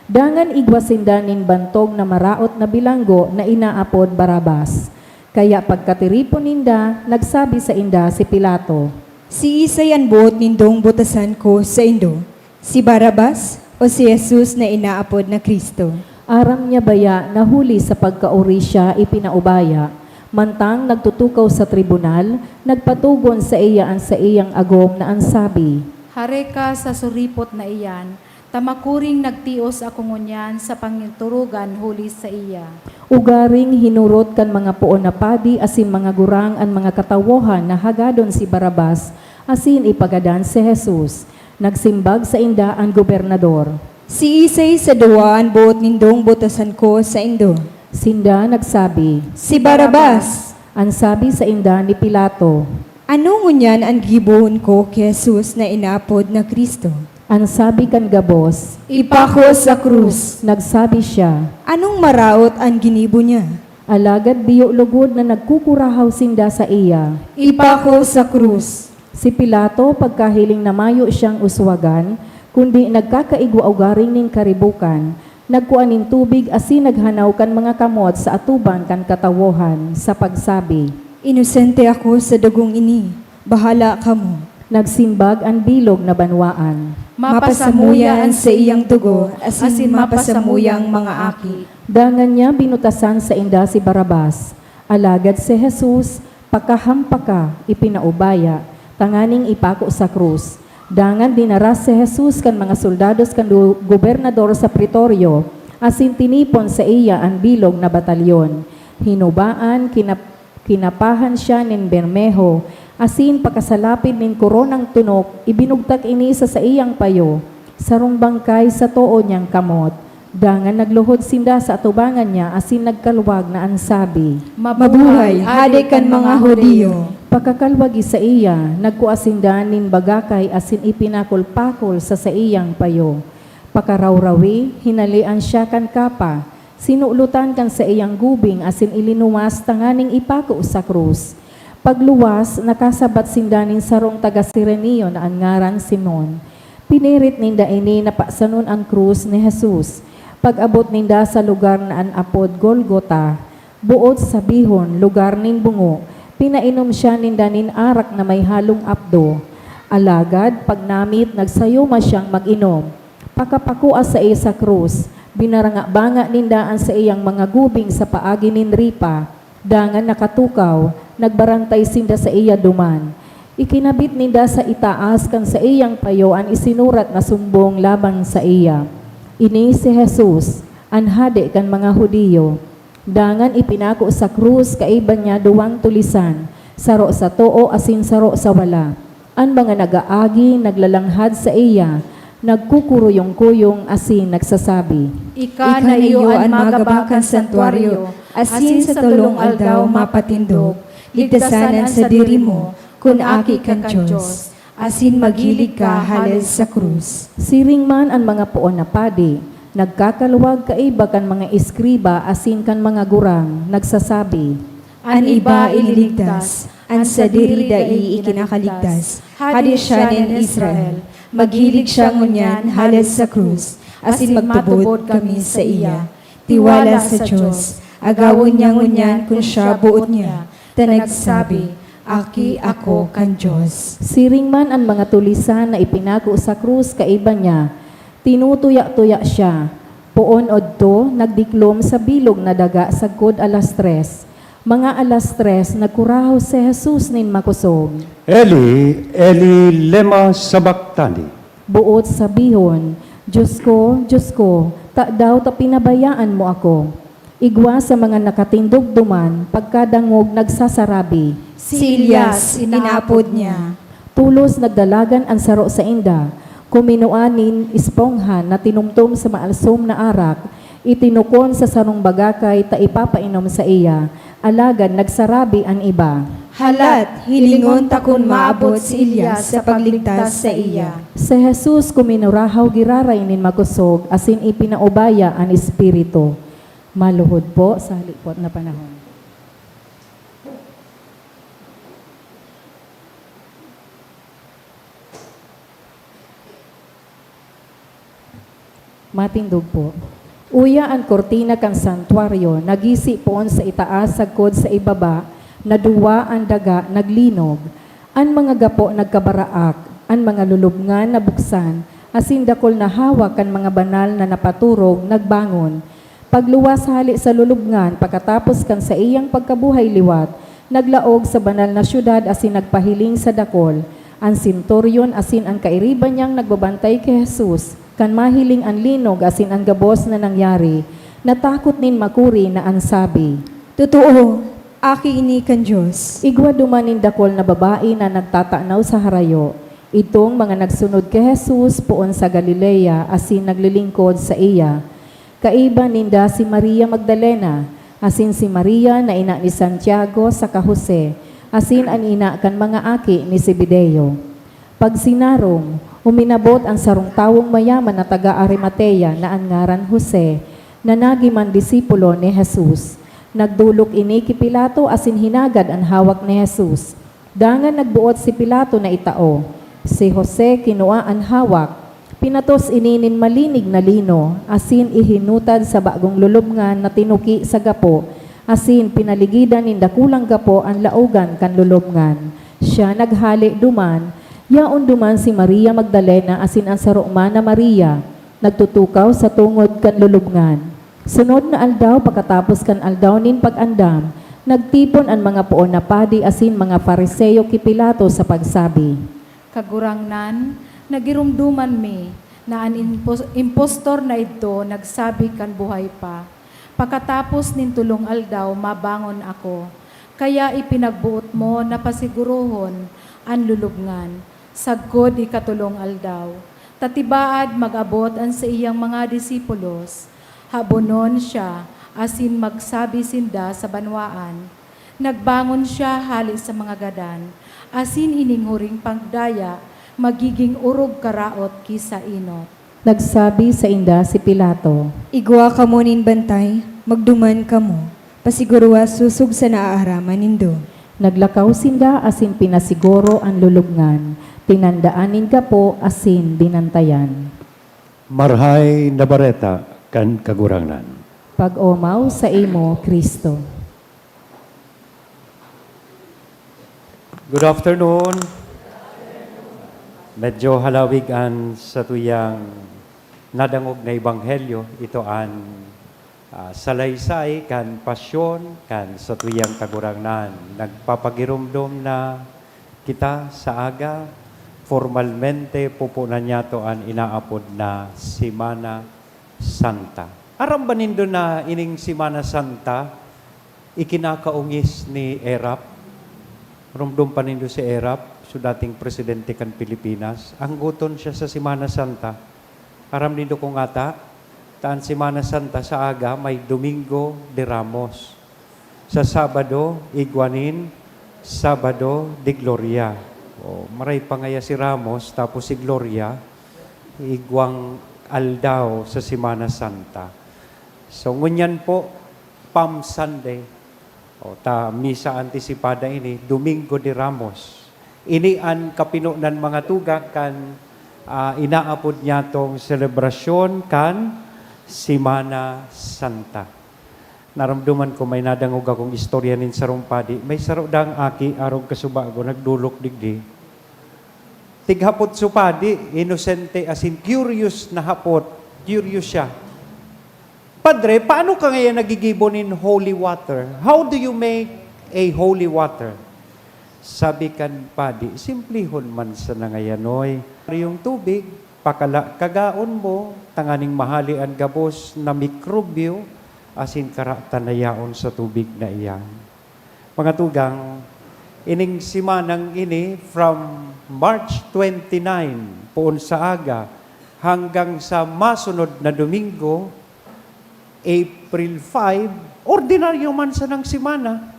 Dangan igwa sinda nin bantog na maraot na bilanggo na inaapod Barrabas. Kaya pagkatiripon ninda, nagsabi sainda si Pilato, "Siisay an boot nindong butasan ko saindo? Si Barrabas o si Jesus na inaapod na Cristo?" Aram niya baya na huli sa pagkaori siya ipinaubaya. Mantang nagtutukaw sa tribunal, nagpatogon saiya an saiyang agom na an sabi, "Hare ka sa suripot na iyan, ta makuring nagtios ako ngunyan sa pangiturugan huli saiya." Ugaring hinorot kan mga poon na padi asin mga gurang an mga katawohan na hagadon si Barrabas asin ipagadan si Jesus. Nagsimbag sainda an gobernador, "Siisay sa duwa an boot nindong butasan ko saindo?" Sinda nagsabi, "Si Barrabas!" An sabi sainda ni Pilato, "Ano ngunyan an gibohon ko ki Jesus na inaapod na Cristo?" An sabi kan gabos, "Ipako sa krus!" Nagsabi siya, "Anong maraot an ginibo niya?" Alagad biyo logod na nagkukurahaw sinda saiya, "Ipako sa krus!" Si Pilato, pagkahiling na mayo siyang uswagan, kundi nagkakaigwa ugaring nin karibokan, nagkua nin tubig asin naghanaw kan mga kamot sa atubang kan katawohan, sa pagsabi, "Inosente ako sa dugong ini. Bahala kamo." Nagsimbag an bilog na banwaan, "Mapasamuya an saiyang dugo asin mapasamuya an mga aki." Dangan niya binutasan sainda si Barrabas. Alagad si Jesus, pakahampaka, ipinaubaya, tanganing ipako sa krus. Dangan dinara si Jesus kan mga soldados kan gu-, gobernador sa Pretorio, asin tinipon saiya an bilog na batalyon. Hinubaan, kinap-, kinapahan siya nin bermeho, asin pakasalapid nin koronang tunok, ibinugtak ini sa saiyang payo. Sarong bangkay sa too niyang kamot. Dangan nagluhod sinda sa atubangan niya asin nagkalwag na an sabi, "Mabuhay, Hade kan mga Judio!" Pakakalwagi saiya, nagkua sinda nin bagakay asin ipinakol-pakol sa saiyang payo. Pakarawrawi, hinalean siya kan kapa, sinulotan kan saiyang gubing asin ilinuwas tanganing ipako sa krus. Pagluwas, nakasabat sinda nin sarong taga Cirenio na an ngaran Simon. Pinirit ninda ini na pasanon an krus ni Jesus. Pag-abot ninda sa lugar na an apod Golgota, boot sabihon, lugar nin bungo, pinainom siya ninda nin arak na may halong apdo. Alagad, pagnamit, nagsayuma siyang mag-inom. Pakapakua saiya sa krus, binaranga-banga ninda an saiyang mga gubing sa paagi nin ripa, dangan nakatukaw, nagbarantay sinda saiya duman. Ikinabit ninda sa itaas kan saiyang payo an isinurat na sumbong laban saiya, "Ini si Jesus, an Hade kan mga Judio." Dangan ipinako sa krus kaiba niya duwang tulisan, saro sa too asin saro sa wala. An mga nag-aagi naglalanghad saiya, nagkukuruyong-kuyong asin nagsasabi, "Ika na iyo an magaba kan santuaryo, asin sa tolong aldaw mapatindog. Ligtasan an sadiri mo, kun aki ka kan Dios, asin maghilig ka hale sa krus." Siring man an mga poon na padi, nagkakaluwag kaiba kan mga eskriba asin kan mga gurang, nagsasabi, "An iba ililigtas, an sadiri dai ikinakaligtas. Hade siya nin Israel. Maghilig siya ngunyan hale sa krus, asin magtubod kami saiya. Tiwala sa Dios, agawon niya ngunyan kun siya boot niya, ta nagsabi, 'Aki ako kan Dios.'" Siring man an mga tulisan na ipinako sa krus kaiba niya, tinutuya-tuya siya. Poon odto, nagdiklom sa bilog na daga sagkod alas tres. Mga alas tres, nagkurahaw si Jesus nin makosog, "Eli, Eli, lema sabactani?" Boot sabihon, "Dios ko, Dios ko, tadaw ta pinabayaan mo ako?" Igwa sa mga nakatindog duman, pagkadangog, nagsasarabi, "Si Elias inaapod niya." Tolos nagdalagan an saro sainda. Kuminua nin espongha na tinumtom sa maalsom na arak, itinukon sa sarong bagakay ta ipapainom saiya. Alagad nagsarabi an iba, "Halat, hilingon ta kun maabot si Elias sa pagligtas saiya." Si Jesus kuminurahaw giraray nin makosog asin ipinaubaya an espiritu. Maluhod po sa halipot na panahon. Matindog po. Uya an kurtina kan santuaryo, nagisi poon sa itaas sagkod sa ibaba, naduwa an daga, naglinog. An mga gapo nagkabaraak, an mga lulubngan nabuksan, asin dakul na hawak kan mga banal na napaturog nagbangon. Pagluwas hale sa lulubngan, pakatapos kan saiyang pagkabuhay liwat, naglaog sa banal na syudad asin nagpahiling sa dakul. An senturyon asin an kairiba niyang nagbabantay ki Jesus, kan mahiling an linog asin an gabos na nangyari, natakot nin makuri na an sabi, "Totoo, Aki ini kan Dios." Igwa duman nin dakul na babae na nagtatanaw sa harayo. Idtong mga nagsunod ki Jesus poon sa Galilea asin naglilingkod saiya. Kaiba ninda si Maria Magdalena, asin si Maria na ina ni Santiago saka Jose, asin an ina kan mga aki ni Zebedeo. Pagsinarong, uminabot an sarong tawong mayaman na taga Arimatea na an ngaran Jose, na nagi man disipulo ni Jesus. Nagdolok ini ki Pilato asin hinagad an hawak ni Jesus. Dangan nagboot si Pilato na itao. Si Jose kinua an hawak, pinatos ini nin malinig na lino, asin ihinutad sa bagong lulubngan na tinuki sa gapo, asin pinaligidan nin dakulang gapo an laogan kan lulubngan. Siya naghale duman, yaon duman si Maria Magdalena asin an saro man na Maria, nagtutukaw sa tungod kan lulubngan. Sunod na aldaw, pakatapos kan aldaw nin pag-andam, nagtipon an mga poon na padi asin mga Fariseo ki Pilato sa pagsabi, "Kagurangnan, nagiromdoman mi na an impos-, impostor na idto nagsabi kan buhay pa. Pakatapos nin tolong aldaw, mabangon ako. Kaya ipinagboot mo na pasigurohon an lulubngan sagkod ikatolong aldaw, ta tibaad mag-abot an saiyang mga disipulos. Habonon siya, asin magsabi sinda sa banwaan, 'Nagbangon siya hale sa mga gadan,' asin ining huring pagdaya magiging orog karaot ki sa enot." Nagsabi sainda si Pilato, "Igwa kamo nin bantay, magduman kamo. Pasiguroha sosog sa naaaraman nindo." Naglakaw sinda asin pinasiguro an lulubngan. Tinandaan nin gapo asin binantayan. Marahay na Bareta kan Kagurangnan. Pag-omaw saimo, Cristo. Good afternoon. Medyo halawig an satuyang nadangog na ebanghelyo. Ito an, ah, salaysay kan pasyon kan satuyang Kagurangnan. Nagpapagiromdom na kita sa aga. Formalmente, pupunan niyato an inaapod na Semana Santa. Aram ba nindo na ining Semana Santa ikinakaongis ni Erap? Rumdom pa nindo si Erap, so dating presidente kan Pilipinas. Anggoton siya sa Semana Santa. Aram nindo kung ata, ta an Semana Santa sa aga may Domingo de Ramos. Sa Sabado, igwa nin Sabado de Gloria. O, maray pa ngaya si Ramos, tapos si Gloria, igwang aldaw sa Semana Santa. So, ngunyan po, Palm Sunday. O, ta, misa antisipada ini, Domingo de Ramos. Ini an kapinonan, mga tugang, kan, ah, inaapod niyatong selebrasyon kan Semana Santa. Naramdaman ko, may nadangog akong istorya nin sarong padi. May saro daang aki, arog kasubago, nagdolok digdi. Tighapot so padi, inosente asin curious na hapot. Curious siya, "Padre, paano ka ngayon nagigibo nin holy water? How do you make a holy water?" Sabi kan padi, "Simplihon man sana ngayan, oy. Yung tubig, pakala kagaon mo, tanganing mahali an gabos na mikrobyo asin karatan na yaon sa tubig na iyan." Mga tugang, ining semanang ini, from March twenty-nine, poon sa aga, hanggang sa masunod na Domingo, April five, ordinaryo man sanang semana.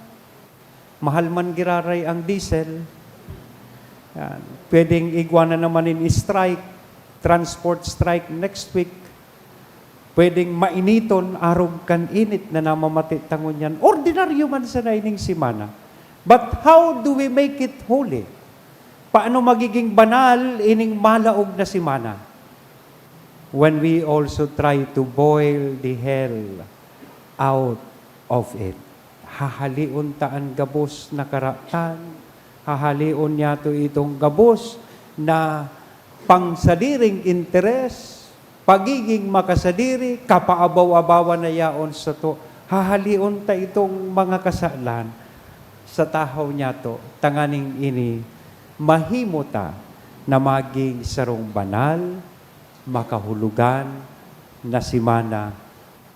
Mahal man giraray ang diesel. Yan. Pwedeng igwa na naman nin strike, transport strike next week. Pwedeng mainiton arog kan init na namamati ta ngunyan. Ordinaryo man sana ining semana. But how do we make it holy? Paano magiging banal ining malaog na semana? When we also try to boil the hell out of it. Hahaleon ta an gabos na karatan, hahaleon niyato itong gabos na pangsadiring interes, pagiging makasadiri, kapaabaw-abawan na yaon sato. Hahaleon ta itong mga kasalan sa tahaw niyato, tanganing ini mahimo ta na magin sarong banal, makahulogan na semana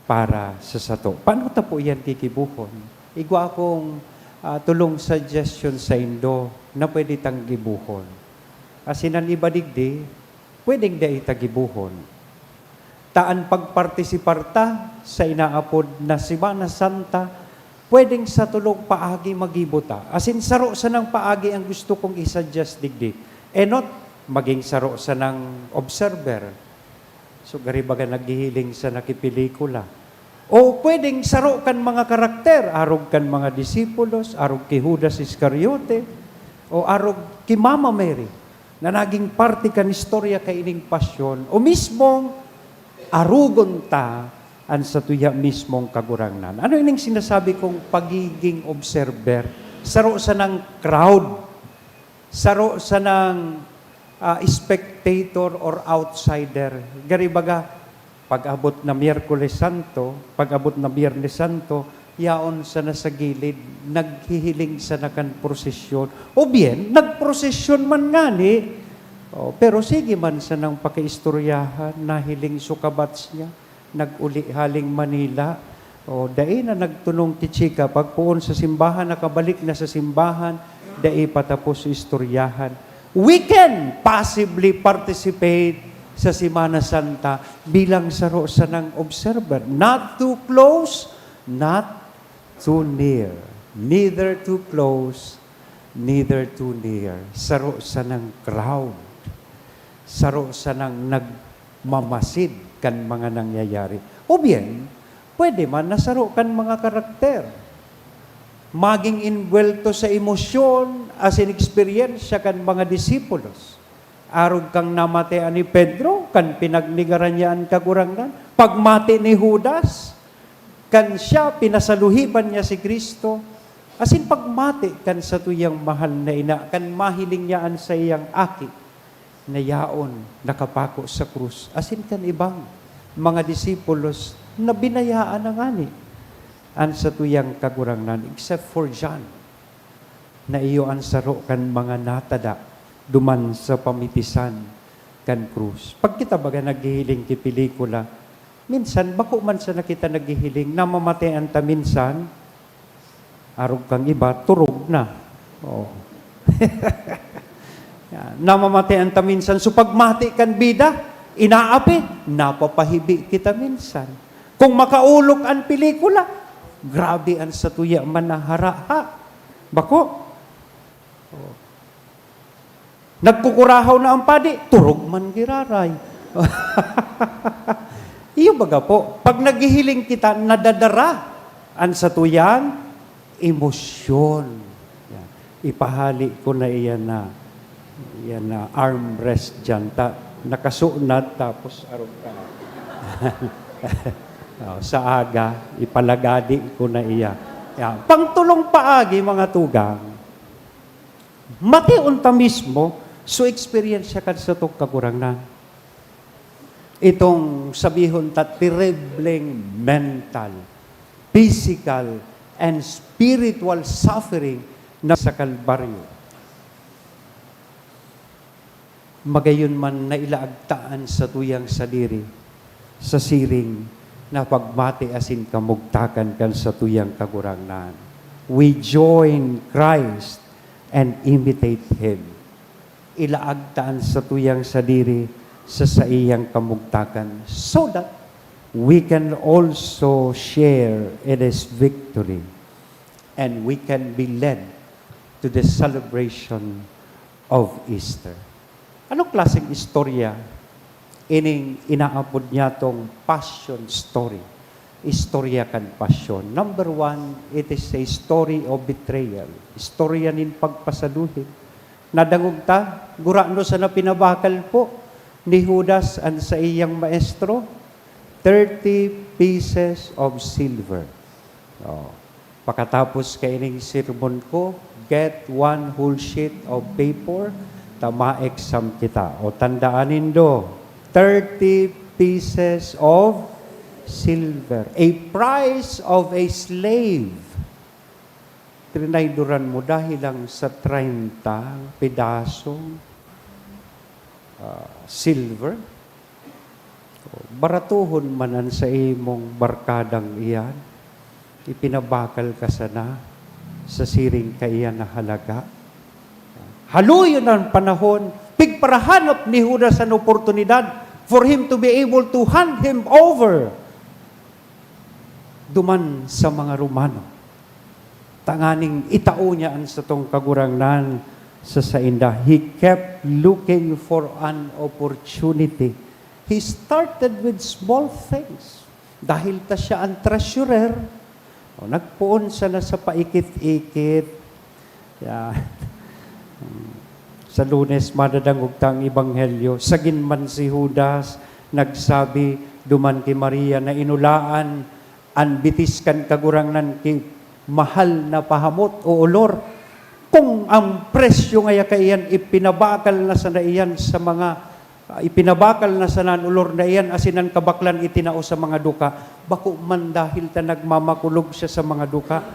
para sa sato. Paano ta po iyan gigibohon? Igwa akong, ah, tolong suggestion saindo na pwede tang gibohon. Asin an iba digdi, pwedeng dai ta gibohon. Ta an pagpartisipar ta sa inaapod na Semana Santa, pwedeng sa tolong paagi magibo ta. Asin saro sanang paagi an gusto kong i-suggest digdi. Enot, maging saro sanang observer. So, gari baga naghihiling sana ki pelikula. O pwedeng saro kan mga karakter, arog kan mga disipulos, arog ki Judas Iscariote, o arog ki Mama Mary, na naging parte kan istorya kaining pasyon, o mismong arogon ta an satuya mismong Kagurangnan. Ano ining sinasabi kong pagiging observer? Saro sanang crowd, saro sanang, ah, spectator or outsider. Gari baga, pag-abot na Miyerkules Santo, pag-abot na Biyernes Santo, yaon sana sa gilid, naghihiling sana kan prosesyon. O bien, nagprosesyon man ngani, oh, pero sige man sanang pakiistoryahan, nahiling so kabats niya, nag-uli haling Manila. O, dai na nagtunong ki chika, pagpoon sa simbahan, nakabalik na sa simbahan, dai pa tapos istoryahan. We can possibly participate sa Semana Santa bilang saro sanang observer. Not too close, not too near. Neither too close, neither too near. Saro sanang crowd. Saro sanang nagmamasid kan mga nangyayari. O bien, pwede man na saro kan mga karakter. Maging inbuwelto sa emosyon asin eksperyensya kan mga disipulos. Arog kang namatean ni Pedro, kan pinagnegaran niya an Kagurangnan. Pagmati ni Judas, kan siya pinasaluhiban niya si Cristo. Asin pagmati kan satuyang mahal na ina, kan mahiling niya an saiyang aki na yaon nakapako sa krus, asin kan ibang mga disipulos na binayaan na ngani an satuyang Kagurangnan, except for John, na iyo an saro kan mga natada duman sa pamitisan kan krus. Pag kita baga naghihiling ki pelikula, minsan bako man sana kita naghihiling, namamatean ta minsan, arog kang iba, turog na. Oh. Yan. Namamatean ta minsan, so pagmati kan bida, inaapi, napapahibi kita minsan. Kung makaolok an pelikula, grabe an satuya man na haraha. Bako. Oh. Nagkukurahaw na ang padi, turog man giraray. Iyo baga po, pag naghihiling kita, nadadara an satuyang emosyon. Yan. Ipahali ko na iyan na, iyan na armrest dyan. Ta, nakasunat, tapos arog ka. Oh, sa aga, ipalagadi ko na iya. Yan. Pangtulong paagi, mga tugang. Mati unta mismo, so eksperyensya kan satong Kagurangnan. Itong sabihon ta, terribleng mental, physical, and spiritual suffering na sa Kalbaryo. Magayon man na ilaagtaan sa tuyang sadiri, sa siring na pagmati asin kamugtakan kan satuyang Kagurangnan. We join Christ and imitate Him. Ilaag ta an satuyang sadiri sa saiyang kamugtakan, so that we can also share in His victory and we can be led to the celebration of Easter. Anong klaseng istorya ining inaapod niyatong passion story? Istorya kan pasyon. Number one, it is a story of betrayal. Istorya nin pagpasaluhin. Nadangog ta, gurano sana pinabakal po ni Judas an saiyang maestro? Thirty pieces of silver. Oh. Pakatapos kaining sermon ko, get one whole sheet of paper, ta ma-exam kita. O, tandaan nindo, thirty pieces of silver, a price of a slave. Trinaydoran mo dahil lang sa treinta pedasong, ah, silver. Baratuhon man an sa imong barkadang iyan, ipinabakal ka sana sa siring kaiyan na halaga. Haluyon an panahon, pigparahanap ni Judas an oportunidad for him to be able to hand him over duman sa mga Romano, tanganing itao niya an satong Kagurangnan sa sainda. He kept looking for an opportunity. He started with small things. Dahil ta siya an treasurer, o, nagpoon sana sa paikit-ikit. Yan. Sa Lunes, madadangog ta ang ebanghelyo. Sagin man si Judas, nagsabi duman ki Maria na inulaan an bitis kan Kagurangnan ki mahal na pahamot o olor. Kung ang presyo ngaya kaiyan, ipinabakal na sana iyan sa mga, ah, ipinabakal na sana an olor na iyan, asin an kabaklan itinao sa mga duka. Bako man dahil ta nagmamakulog siya sa mga duka,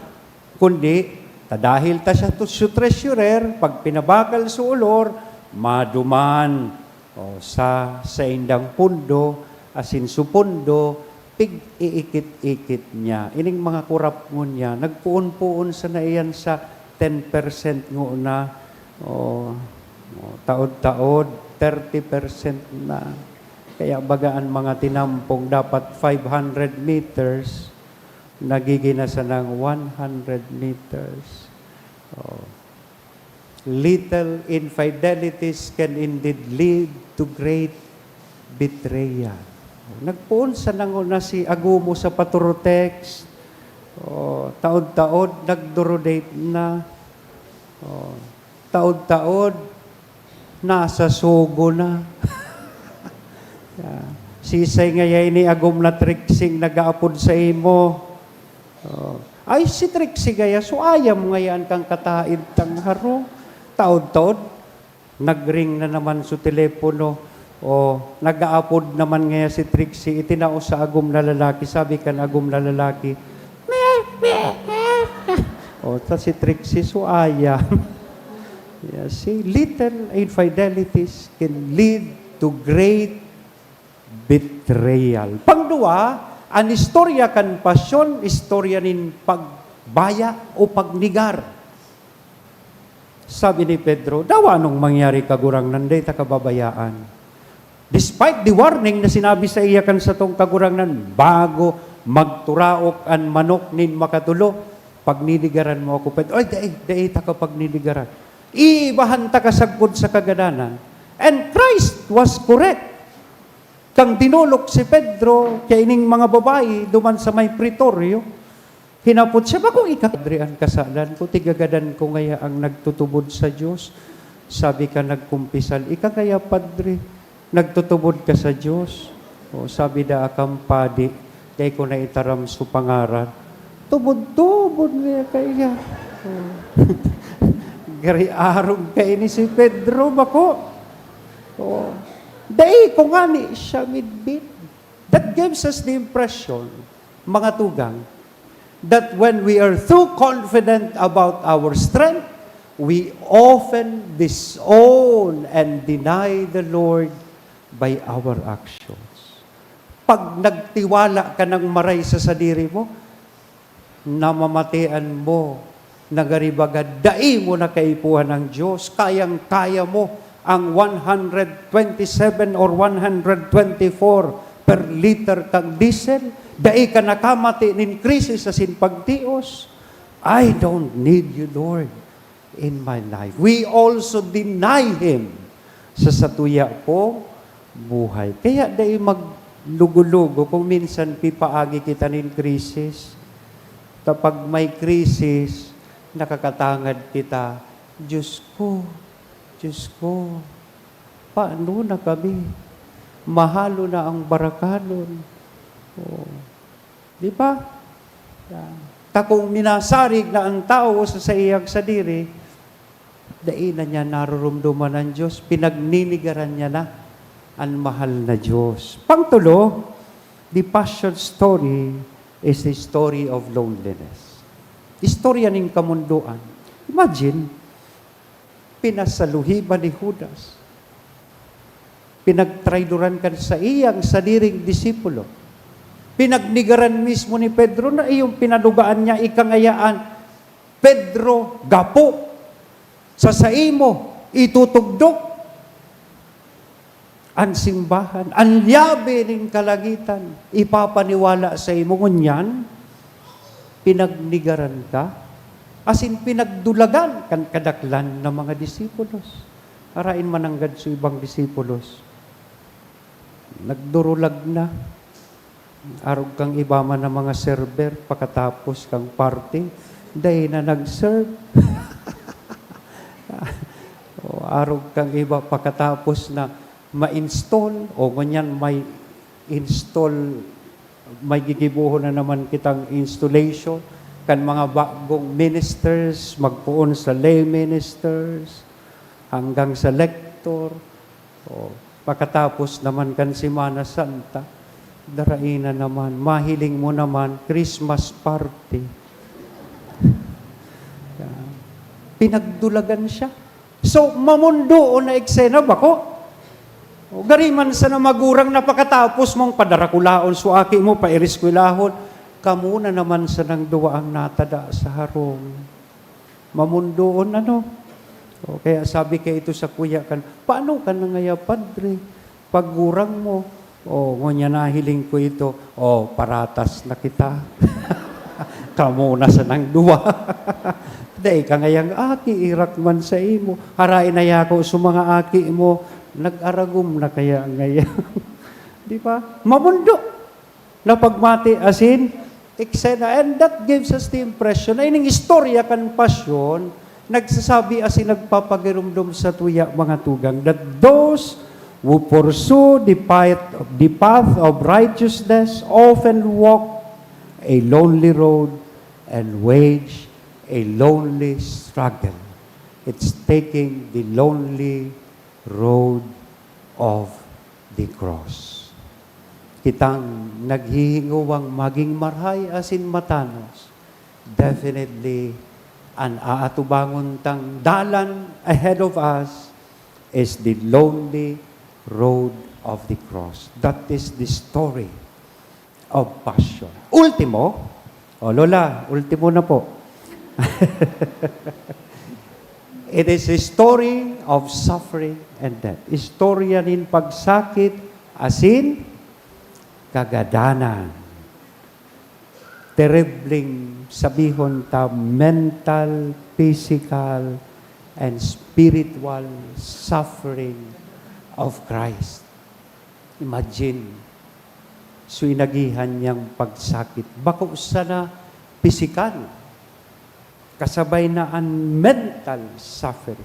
kundi ta dahil ta siya to, su treasurer, pag pinabakal su olor, maduman, o, sa saindang pondo, asin su pondo, pig-iikit-ikit niya. Ining mga kurap ngunyan, nagpoon-poon sana iyan sa ten percent ngona, o, o, taod-taod, thirty percent na. Kaya baga an mga tinampong dapat five hundred meters, nagigin na sanang one hundred meters. Oh. Little infidelities can indeed lead to great betrayal. Nagpoon sana ngona si Agumo sa Paturotex. Oh, taod-taod, nagdurodate na. Oh, taod-taod, Nasa sugo na. Yeah. Sisay ngaya ini agom na Trixie nag-aapod sa imo? Oh. Ay, si Trixie ngaya, so ayam ngaya an kang kataed tang harong. Taod-taod, nag-ring na naman so telepono. O, nag-aapod naman ngaya si Trixie, itinao sa agom na lalaki. Sabi kan agom na lalaki, "Meh, meh, meh." O, ta si Trixie, so ayam. Yeah, see, little infidelities can lead to great betrayal. Pangduwa, an istorya kan pasyon, istorya nin pagbaya o pagnegar. Sabi ni Pedro, "Dawa anong mangyari, Kagurangnan, dai ta ka babayaan." Despite the warning na sinabi saiya kan satong Kagurangnan, "Bago magturaok an manok nin makatulo, pagnenegaran mo ako, Pedro." "Ay, dai, dai ta ka pagnenegaran. Iibahan ta ka sagkod sa kagadanan." And Christ was correct. Kan dinolok si Pedro kaining mga babayi duman sa may pretoryo, hinapot siya, "Bakong ika, Padre, an kasalan ko? Tigagadan ko ngaya ang nagtutubod sa Dios." Sabi kan nagkumpisal, "Ika ngaya, Padre, nagtutubod ka sa Dios?" O, sabi daa kan padi, "Dai ko na itaram so pangaran." Tubod-tubod ngaya kaiyan. O. Gari arog kaini si Pedro, bako? O. Dai ko ngani siya midbid. That gives us the impression, mga tugang, that when we are too confident about our strength, we often disown and deny the Lord by our actions. Pag nagtiwala ka ng maray sa sadiri mo, namamatean mo na gari baga dai mo na kaipuhan ang Diyos, kayang-kaya mo ang one hundred twenty-seven or one hundred twenty-four per liter kang diesel, dai ka nakamati nin krisis asin pagtios. "I don't need you, Lord, in my life." We also deny Him sa satuya pong buhay. Kaya dai maglugo-lugo kung minsan pipaagi kita nin krisis. Kapag may krisis, nakakatangad kita, "Diyos ko, Diyos ko, paano na kami? Mahalo na ang barakanon." Oh. Di ba? Ah, ta kung minasarig na ang tawo sa saiyang sadiri, dai na niya narurumduman an Diyos, pinagninigaran niya na an mahal na Diyos. Pangtulo, the passion story is a story of loneliness. Istorya nin kamundoan. Imagine, pinasaluhiban ni Judas. Pinagtraidoran kan saiyang sadiring disipulo. Pinagnigaran mismo ni Pedro na iyong pinadugaan niya, ika ngaya an Pedro, gapo sa saimo, itutugdok an simbahan, an yabi nin kalangitan, ipapaniwala saimo. Ngunyan, pinagnigaran ka, asin pinagdulagan kan kadaklan na mga disipulos. Arain mananggad so ibang disipulos, nagdurulag na. Arog kang iba man na mga server, pakatapos kang party, dai na nag-serve. O, arog kang iba, pakatapos na ma-install, o ngunyan may install, may gigibohon na naman kitang installation kan mga bagong ministers, magpoon sa lay ministers, hanggang sa lector. O, pakatapos naman kan Semana Santa, daraina naman, mahiling mo naman, Christmas party. Yan. Pinagdulagan siya. So, mamundoon na eksena, bako? O, gari man sana magurang na pakatapos mong padarakulaon so aki mo, paereskwelahon, kamo na naman sanang duwa ang natada sa harong. Mamundoon, ano? O, kaya sabi kaito sa kuya kan, "Paano ka na ngaya, Padre? Pagurang mo." O, ngunyan nahiling ko ito, o, paratas na kita. Kamo na sanang duwa. Dai ka ngayang aki, irak man sa imo. Harain na yako sa mga aki mo, nag-aragom na kaya ngayon. Di ba? Mamundo na pagmati asin eksena. And that gives us the impression na ining istorya kan pasyon, Nagsasabi asin nagpapagiromdom sa tuya, mga tugang, that those who pursue the path, the path of righteousness often walk a lonely road and wage a lonely struggle. It's taking the lonely road of the cross. Kitang naghihingowang maging marahay asin matanos, definitely, an aatubangon tang dalan ahead of us is the lonely road of the cross. That is the story of passion. Ultimo, o Lola, ultimo na po. It is a story of suffering and death. Istorya nin pagsakit asin kagadanan. Terribleng sabihon ta, mental, physical, and spiritual suffering of Christ. Imagine, so inagihan niyang pagsakit. Bako sana pisikal, kasabay na an mental suffering.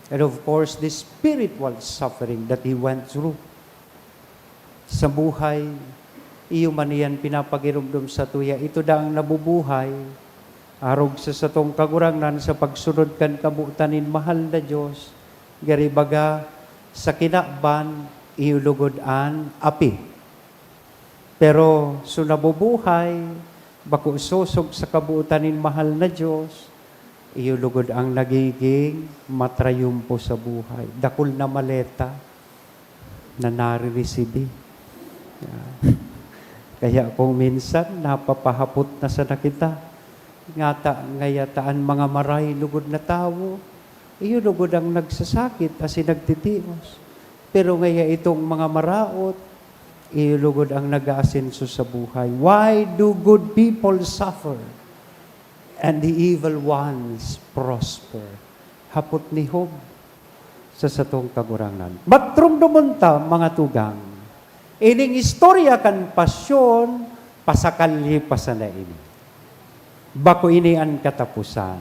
And of course, the spiritual suffering that he went through. Sa buhay, iyo man iyan pinapagiromdom sa tuya. Ito daang nabubuhay, arog sa satong Kagurangnan, sa pagsunod kan kabotan nin mahal na Diyos, gari baga, sa kinaban, iyo lugod an api. Pero so nabubuhay, bako sosog sa kabotan nin mahal na Diyos, iyo lugod ang nagiging matrayumpo sa buhay. Dakul na maleta na nariresibi. Kaya kung minsan, napapahapot na sana kita. Ngata, ngaya ta an mga maray lugod na tawo, iyo lugod ang nagsasakit asin nagtitios. Pero ngaya itong mga maraot, iyo lugod ang nag-aasenso sa buhay. Why do good people suffer and the evil ones prosper? Hapot ni Job sa satong Kagurangnan. Matromdomon ta, mga tugang, ining istorya kan pasyon, pasakalye pa sana ini. Bako ini an kataposan.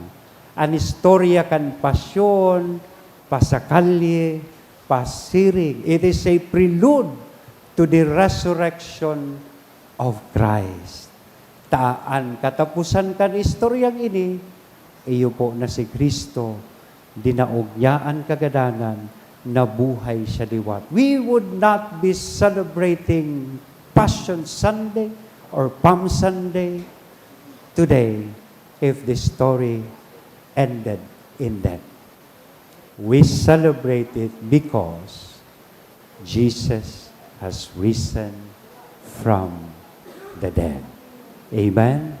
An istorya kan pasyon, pasakalye, pasiring. It is a prelude to the resurrection of Christ. Ta an kataposan kan istoryang ini, iyo po na si Cristo, dinaog niya an kagadanan, nabuhay siya liwat. We would not be celebrating Passion Sunday or Palm Sunday today if the story ended in death. We celebrate it because Jesus has risen from the dead. Amen?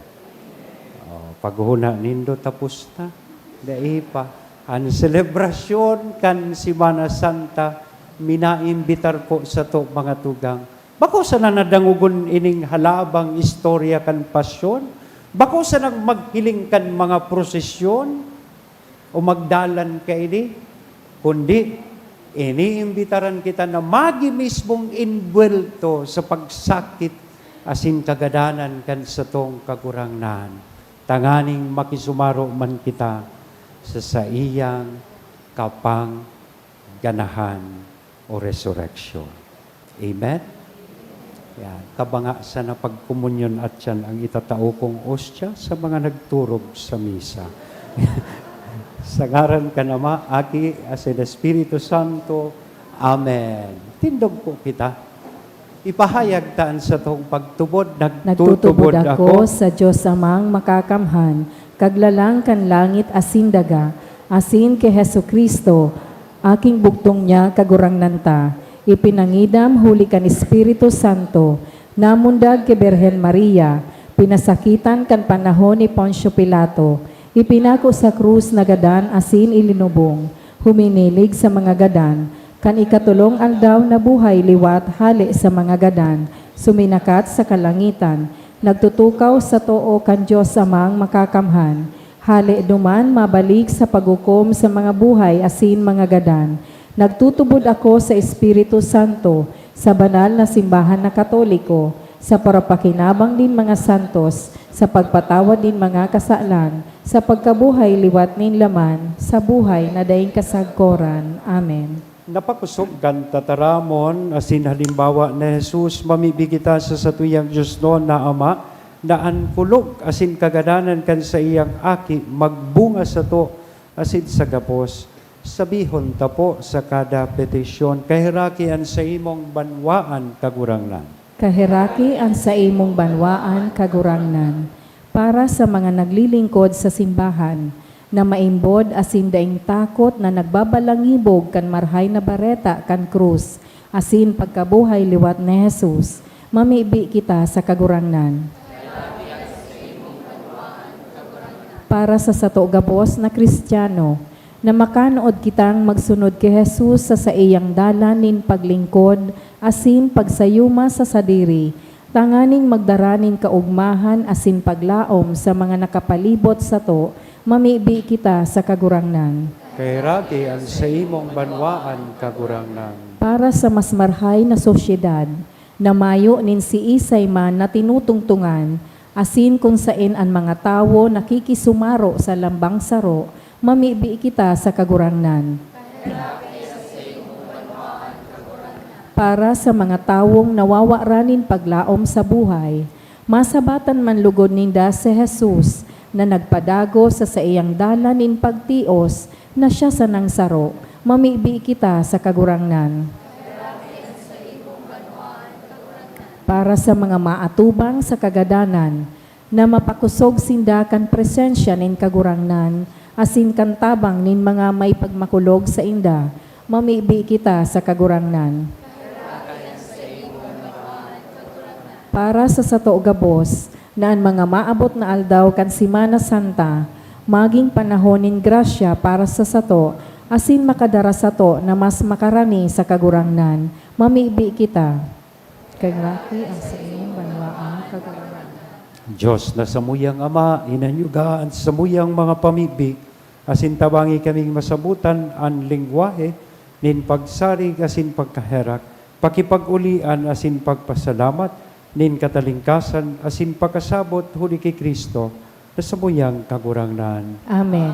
Oh, paghona nindo, tapos na. Dai pa. An selebrasyon kan Semana Santa, minaimbitar po sato, mga tugang. Bako sana na dangogon ining halabang istorya kan pasyon? Bako sana maghiling kan mga prosesyon o magdalan kaini? Kundi, iniimbitaran kita na magi mismong enbuwelto sa pagsakit asin kagadanan kan satong Kagurangnan, tanganing makisumaro man kita sa saiyang kapangganahan o resurrection. Amen? Yan. Kabanga sana pagkomunyon at yan ang itatao kong ostya sa mga nagturog sa misa. Sa ngaran kan Ama, Aki, asin Espiritu Santo. Amen. Tindog po kita. Ipahayag ta an satong pagtubod. Nagtutubod ako sa Dios Amang Makakamhan, Kaglalang kan langit asin daga, asin ki Jesu-Cristo, Aking bugtong niya, Kagurangnan ta, ipinangidam huli kan Espiritu Santo, namundag ki Birhen Maria, pinasakitan kan panahon ni Poncio Pilato, ipinako sa krus, nagadan asin ilinubong, huminilig sa mga gadan, kan ikatolong aldaw nabuhay liwat hale sa mga gadan, suminakat sa kalangitan, nagtutukaw sa too kan Dios Amang Makakamhan, hale duman mabalik sa paghukom sa mga buhay asin mga gadan. Nagtutubod ako sa Espiritu Santo, sa banal na simbahan na Katoliko, sa parapakinabang nin mga santos, sa pagpatawad nin mga kasalan, sa pagkabuhay liwat nin laman, sa buhay na daing kasagkoran. Amen. Napakosog kan tataramon asin halimbawa ni Jesus, mamibi kita sa satuyang diosnon na Ama, na an kulog asin kagadanan kan saiyang Aki magbunga sato, asin sa gabos, sabihon ta po sa kada petisyon, "Kaheraki an saimong banwaan, Kagurangnan." Kaheraki an saimong banwaan, Kagurangnan. Para sa mga naglilingkod sa simbahan, na maimbod asin daing takot na nagbabalangibog kan Marahay na Bareta kan krus asin pagkabuhay liwat ni Jesus, mamibi kita sa Kagurangnan. Para sa sato gabos na Cristiano, na makanood kitang magsunod ki Jesus sa saiyang dalan nin paglingkod asin pagsayuma sa sadiri, tanganing magdara nin kaogmahan asin paglaom sa mga nakapalibot sato, mamibi kita sa Kagurangnan. Kaheraki an saimong banwaan, Kagurangnan. Para sa mas marhay na sosyedad, na mayo nin siisay man na tinutungtungan, asin kun saen an mga tawo nakikisumaro sa lambang saro, mamibi kita sa Kagurangnan. Para sa mga tawong nawawaran nin paglaom sa buhay, masabatan man lugod ninda si Jesus na nagpadagos sa saiyang dalan nin pagtios na siya sanang saro, mamibi kita sa Kagurangnan. Para sa mga maatubang sa kagadanan, na mapakosog sinda kan presensya nin Kagurangnan asin kan tabang nin mga may pagmakulog sainda, mamibi kita sa Kagurangnan. Para sa sato gabos, na an mga maabot na aldaw kan Semana Santa magin panahon nin grasya para sa sato asin makadara sato na mas makarani sa Kagurangnan, mamibi kita. Kaheraki an saimong banwaan, Kagurangnan. Dios na samuyang Ama, hinanyuga an samuyang mga pamibi, asin tabangi kaming masabotan an lengwahe nin pagsarig asin pagkaherak, pakipag-olian asin pagpasalamat nin katalingkasan asin pakasabot huli ki Cristo na samuyang Kagurangnan. Amen.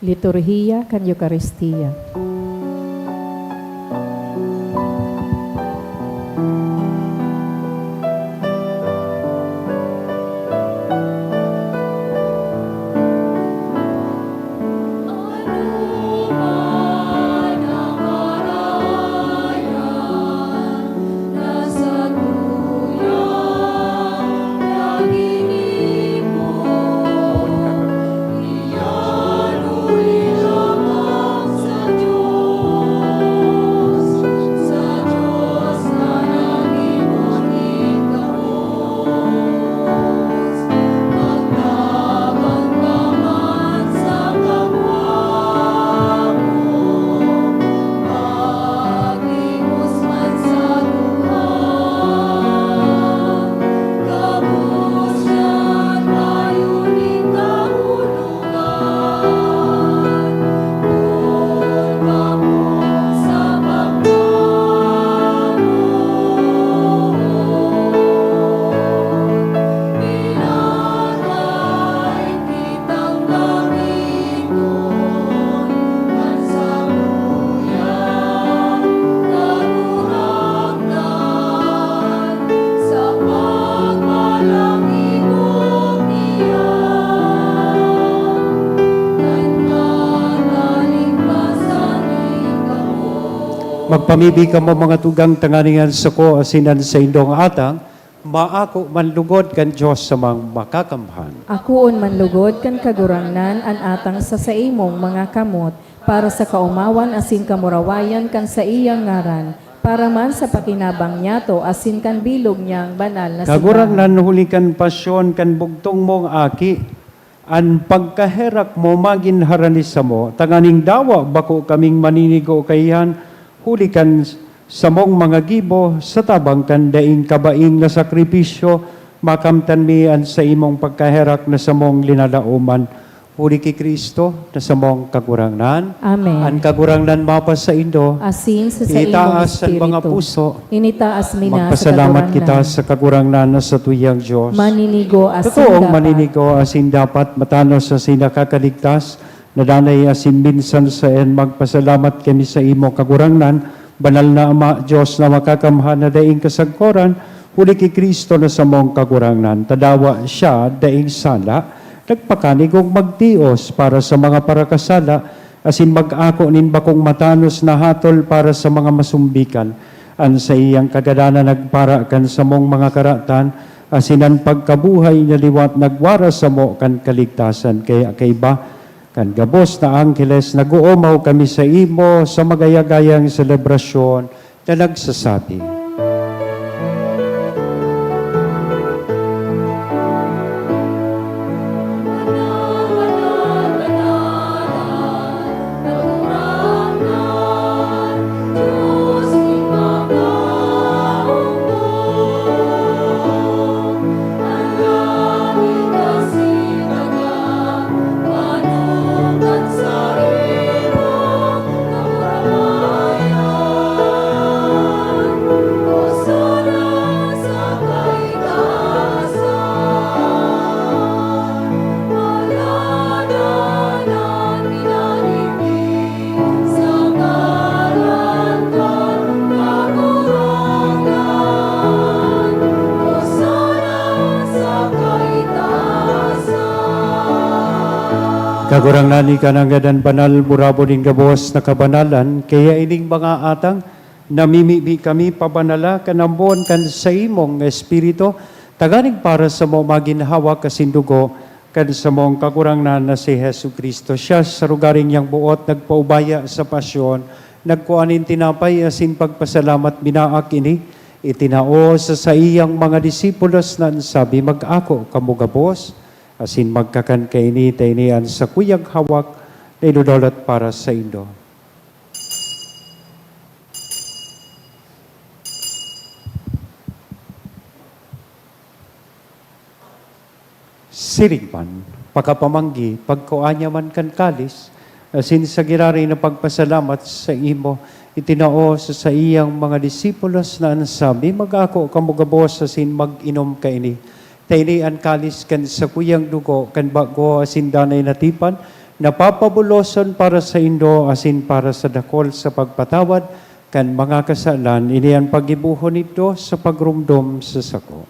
Liturhiya kan Eukaristia. Magpamibi kamo, mga tugang, tanganing an sako asin an saindong atang maako man lugod kan Dios samang Makakamhan. Akoon man lugod kan Kagurangnan an atang sa saimong mga kamot, para sa kaomawan asin kamurawayan kan saiyang ngaran, para man sa pakinabang niyato asin kan bilog niyang banal na simbahan. Kagurangnan, huli kan pasyon kan bugtong mong Aki, an pagkaherak mo magin harani samo, tanganing dawa bako kaming maninigo kaiyan, huli kan samong mga gibo, sa tabang kan daing kabaing na sakripisyo, makamtan mi an saimong pagkaherak na samong linalaoman. Huli ki Cristo na samong Kagurangnan. Amen. An Kagurangnan mapasaindo. Asin sa saimong Itaas an mga espiritu. Puso. Initaas mi na sa Magpasalamat Kagurangnan. Kita sa Kagurangnan na satuyang Dios. Maninigo asin Totoong dapat. Maninigo asin dapat, matanos asin nakakaligtas, na danay asin minsan saen magpasalamat kami sa imo, Kagurangnan, Banal na Ama, Dios na makakamhan na daing kasagkoran, huli ki Cristo na samong Kagurangnan. Tadawa siya daing sala, nagpakanigong magtios para sa mga parakasala, asin mag-ako nin bakong matanos na hatol para sa mga masumbikan. An saiyang kagadanan nagpara kan samong mga karatan, asin an pagkabuhay niya liwat nagwara samo kan kaligtasan. Kaya kaiba, Kan gabos na angheles, nag-oomaw kami saimo sa magayagayang selebrasyon na nagsasabi, Kagurangnan, ika nanggad an banal, burabod nin gabos na kabanalan, kaya ining mga atang, namimibi kami pabanala kan ambon kan saimong Espiritu, tanganing para samo magin hawak asin dugo kan samong Kagurangnan na si Jesu-Cristo. Siya, sa lugaring niyang boot, nagpaubaya sa pasyon, nagkua nin tinapay asin pagpasalamat, minaak ini, itinao sa saiyang mga disipulos na an sabi, "Mag-ako kamo gabos, asin magkakan kaini, ta ini an sakuyang hawak na idodolot para saindo." Siring man, pakapamanggi, pagkua niya man kan kalis, asin sa giraray na pagpasalamat saimo, itinao sa saiyang mga disipulos na an sabi, "Mag-ako kamo gabos asin mag-inom kaini. Ta ini an kalis kan sakuyang dugo kan bago asin danay na tipan, na papabuloson para saindo asin para sa dakol sa pagpatawad kan mga kasalan. Ini an paggibohon nindo sa pagromdom sa sako."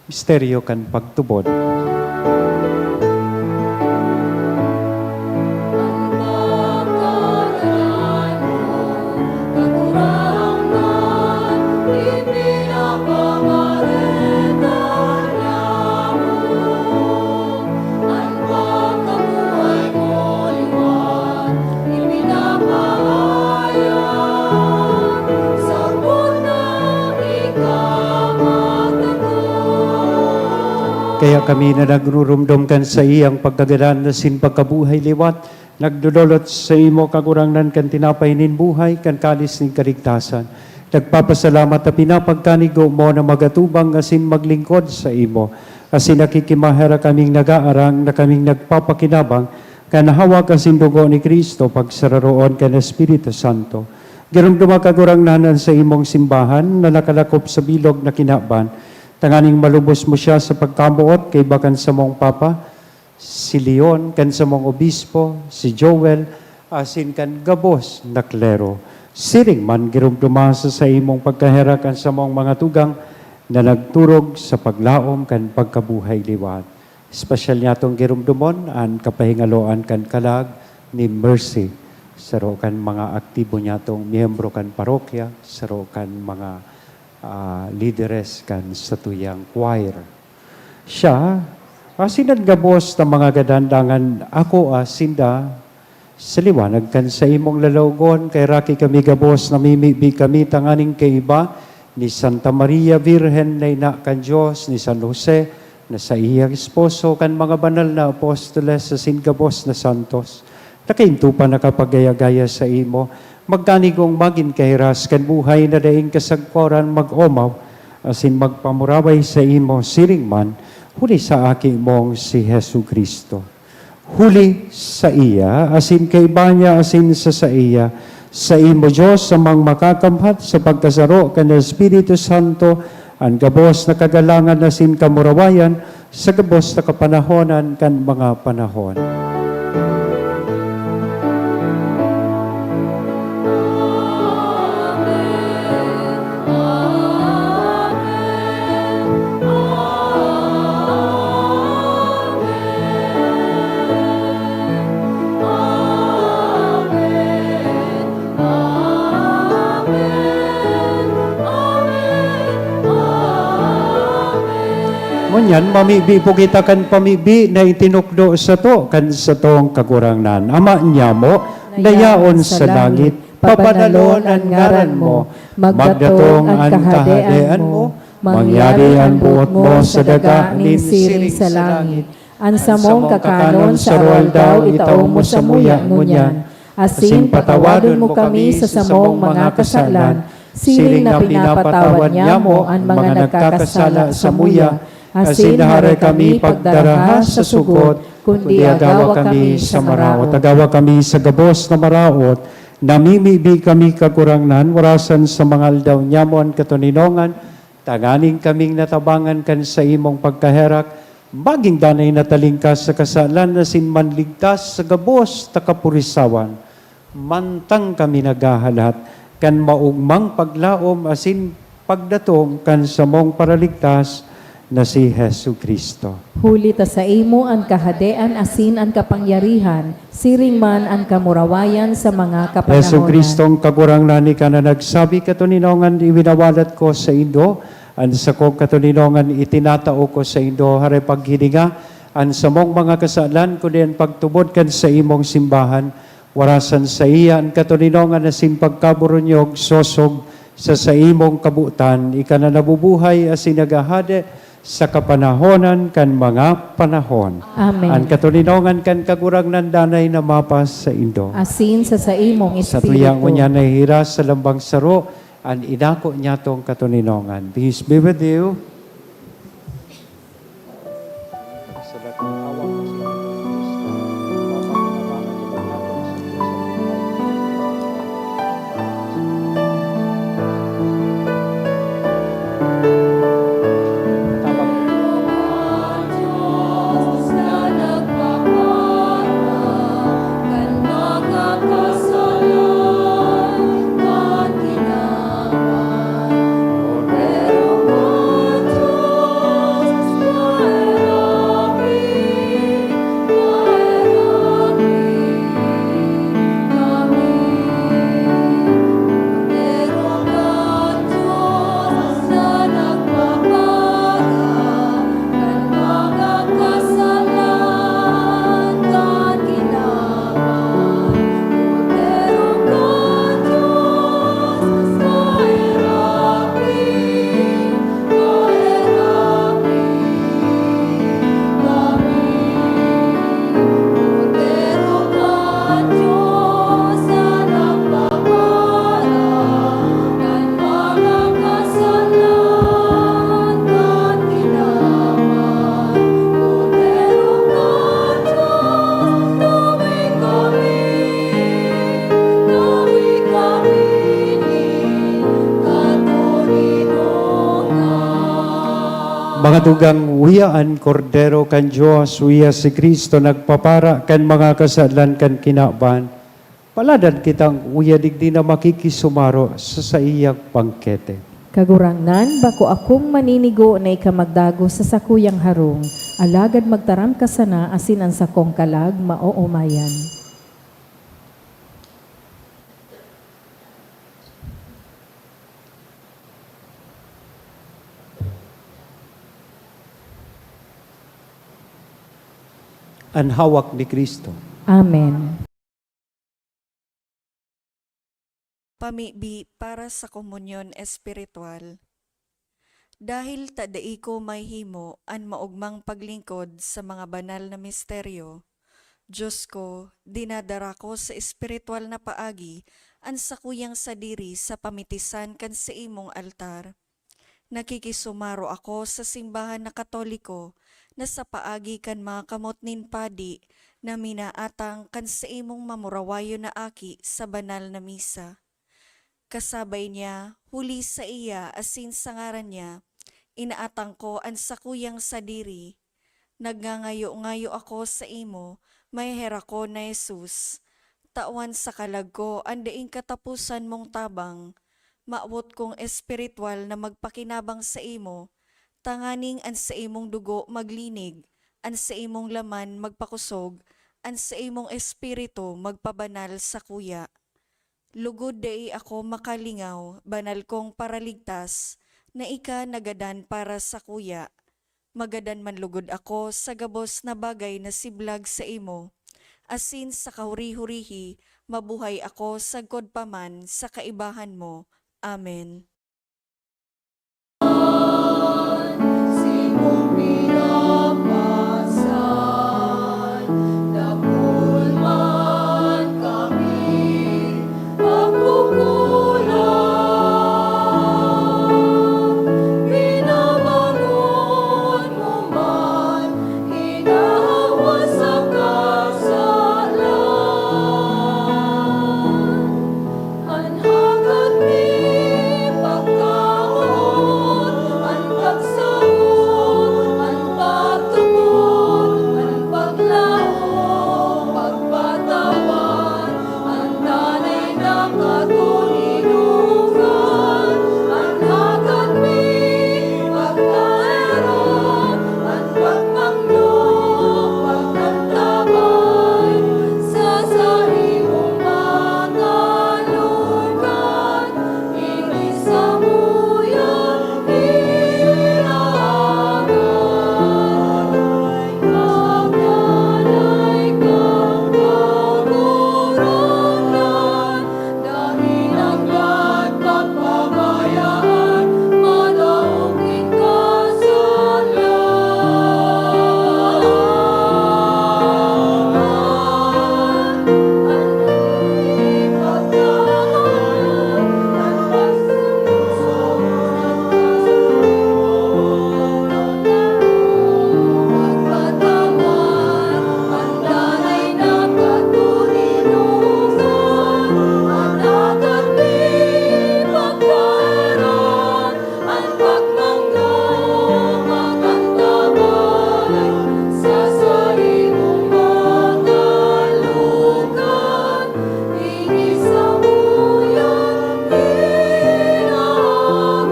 Misteryo kan pagtubod. Kaya kami na nagruromdom kan saiyang pagkagadan asin pagkabuhay liwat, nagdodolot saimo, Kagurangnan, kan tinapay nin buhay, kan kalis nin kaligtasan. Nagpapasalamat ta pinapagkanigo mo na magatubang asin maglingkod saimo, asin nakikimaherak kaming nagaarang na kaming nagpapakinabang kan hawak asin dugo ni Cristo, pagsararoon kan Espiritu Santo. Giromdoma, Kagurangnan, an saimong simbahan na nakalakop sa bilog na kinaban, tanganing malubos mo siya sa pagkamoot kaiba kan samong Papa, si Leon, kan samong Obispo, si Joel, asin kan gabos na klero. Siring man, giromdoma sa saimong pagkaherak an samong mga tugang na nagturog sa paglaom kan pagkabuhay liwat. Espesyal niyatong giromdomon an kapahingaloan kan kalag ni Mercy, saro kan mga aktibo niyatong miyembro kan parokya, saro kan mga, ah, lideres kan satuyang choir. Siya, asin an gabos na mga gadan, dangan akoa sinda sa liwanag kan saimong lalawogon. Kaheraki kami gabos, namimibi kami tanganing kaiba ni Santa Maria Birhen na ina kan Dios, ni San Jose na saiyang esposo, kan mga banal na apostoles asin gabos na santos, na kainto pa nakapagaya-gaya saimo, Magkanigong magin kahiras kan buhay na daing kasagkoran mag-omaw asin magpamuraway saimo siring man, huli sa Aki mong si Jesu-Cristo. Huli saiya, asin kaiba niya, asin sa saiya, saimo, Dios, Amang Makakamhat, sa pagkasaro kan Espiritu Santo, an gabos na kagalangan asin kamurawayan, sa gabos na kapanahonan kan mga panahon. Ngunyan, mamibi po kita kan pamibi na itinukdo sato kan satong Kagurangnan. Ama nyamo, na yaon sa langit, pabanalon an ngaran mo, magdatong an kahadean mo, mangyari an boot mo sa daga nin siring sa langit. An samong kakanon sa aroaldaw itao mo samuya ngunyan, asin patawadon mo kami sa samong mga kasalan, siring na pinapatawad nyamo an mga nagkakasala samuya, asin hare kami pagdaraha sa sugot, kundi agawa kami sa maraot. Agawa kami sa gabos na maraot, namimibi kami, Kagurangnan, warasan sa mga aldaw nyamo an katoninongan, tanganing kaming natabangan kan saimong pagkaherak, magin danay na talingkas sa kasalan asin manligtas sa gabos na kapurisawan, mantang kami naghahalat kan maogmang paglaom asin pagdatong kan samong Paraligtas na si Jesu-Cristo. Huli ta saimo an kahadean asin an kapangyarihan, siring man an kamurawayan sa mga kapanahonan. Jesu-Cristong Kagurangnan, ika na nagsabi, "Katoninongan iwinawalat ko saindo, an sakong katoninongan itinatao ko saindo." Hare paghilinga an samong mga kasalan, kundi an pagtubod kan saimong simbahan, warasan saiya an katoninongan asin pagkaboronyog, sosog sa saimong kabotan, ika na nabubuhay asin naghahade sa kapanahonan kan mga panahon. Amen. An katoninongan kan Kagurangnan danay na mapasaindo. Asin sa saimong espiritu. Satuya ngunyan nahihiras sa lambang saro an inako nyatong katoninongan. Peace be with you. Mga tugang, uya an Kordero kan Dios, uya si Cristo nagpapara kan mga kasalan kan kinaban. Paladan kitang uya digdi na makikisumaro sa saiyang bangkete. Kagurangnan, bako akong maninigo na ika magdagos sa sakuyang harong, alagad magtaram ka sana asin an sakong kalag maoomayan. An hawak ni Cristo. Amen. Pamibi para sa komunyon espiritual. Dahil ta dai ko mahihimo an maogmang paglingkod sa mga banal na misteryo, Diyos ko, dinadara ko sa espiritual na paagi an sakuyang sadiri sa pamitisan kan saimong altar. Nakikisumaro ako sa simbahan na Katoliko na sa paagi kan mga kamot nin padi na minaatang kan saimong mamurawayon na aki sa banal na misa. Kasabay niya, huli sa iya asin sa ngaran niya, inaatang ko an sakuyang sadiri. Nagngangayo-ngayo ako saimo, maheherakon na Jesus. Tawan sa kalag ko an daing kataposan mong tabang. Mawot kong espiritual na magpakinabang saimo, tanganing an saimong dugo maglinig, an saimong laman magpakosog, an saimong espiritu magpabanal sakuya. Lugod dai ako makalingaw, banal kong Paraligtas, na ika nagadan para sakuya. Magadan man lugod ako sa gabos na bagay na siblag saimo, asin sa kahuri-hurihi mabuhay ako sagkod pa man sa kaibahan mo. Amen. An hagad mi pagkaon, an pagsaot, an pagtubod, an paglaom, pagpatawad, an danay na katoninongan, an hagad mi pagkaeron, an pagmangno, pagkantabay, sa saimong mga lugar, ini samuyang hinahanap. Magdanay kang Kagurangnan, dai nanggad pagpabayaan, madaog nin kasalan. Sa saimong mga lugar, ini samuyang hinahanap.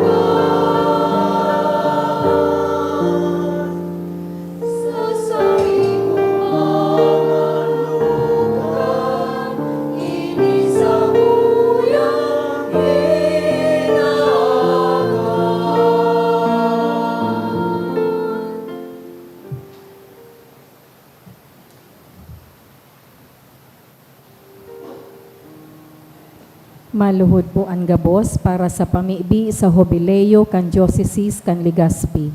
Maluhod po an gabos para sa pamibi sa Hobileo kan Diocese kan Legazpi.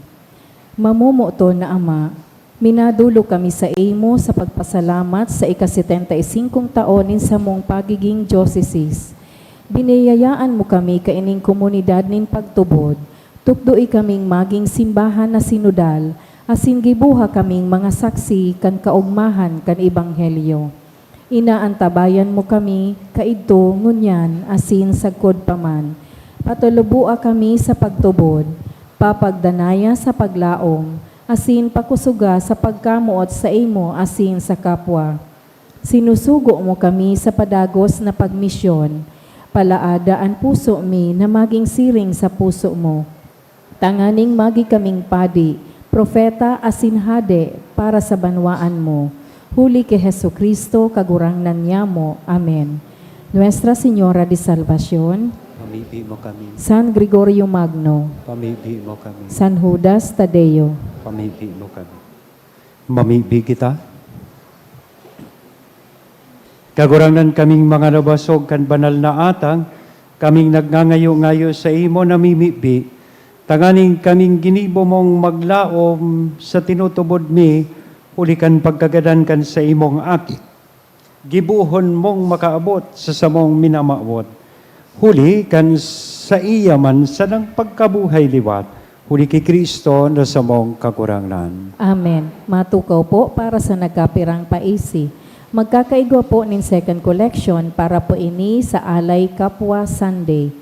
Mamomoton na Ama, minadolok kami saimo sa pagpasalamat sa ika-setenta y singkong taon nin samong pagiging diocese. Biniyayaan mo kami kaining komunidad nin pagtubod. Tukdoe kaming magin simbahan na sinodal, asin giboha kaming mga saksi kan kaogmahan kan Ebanghelyo. Inaantabayan mo kami kaidto, ngunyan, asin sagkod pa man. Patuluboa kami sa pagtubod, papagdanaya sa paglaom, asin pakosoga sa pagkamoot saimo asin sa kapwa. Sinusugo mo kami sa padagos na pagmisyon. Palaada an puso mi na magin siring sa puso mo, tanganing magi kaming padi, propeta, asin hade para sa banwaan mo. Huli ki Jesu-Cristo, Kagurangnan nyamo. Amen. Nuestra Señora de Salvacion, pamibi mo kami. San Gregorio Magno, pamibi mo kami. San Judas Tadeo, pamibi mo kami. Mamibi kita. Kagurangnan, kaming mga nabasog kan banal na atang, kaming nagngangayo-ngayo saimo, namimibi, tanganing kaming ginibo mong maglaom sa tinutubod mi, huli kan pagkagadan kan saimong Aki. Gibohon mong makaabot sa samong minamawot, huli kan saiya man sanang pagkabuhay liwat, huli ki Cristo na samong Kagurangnan. Amen. Matukaw po para sa nagkapirang paisi. Magkakaigwa po nin second collection para po ini sa Alay Kapwa Sunday.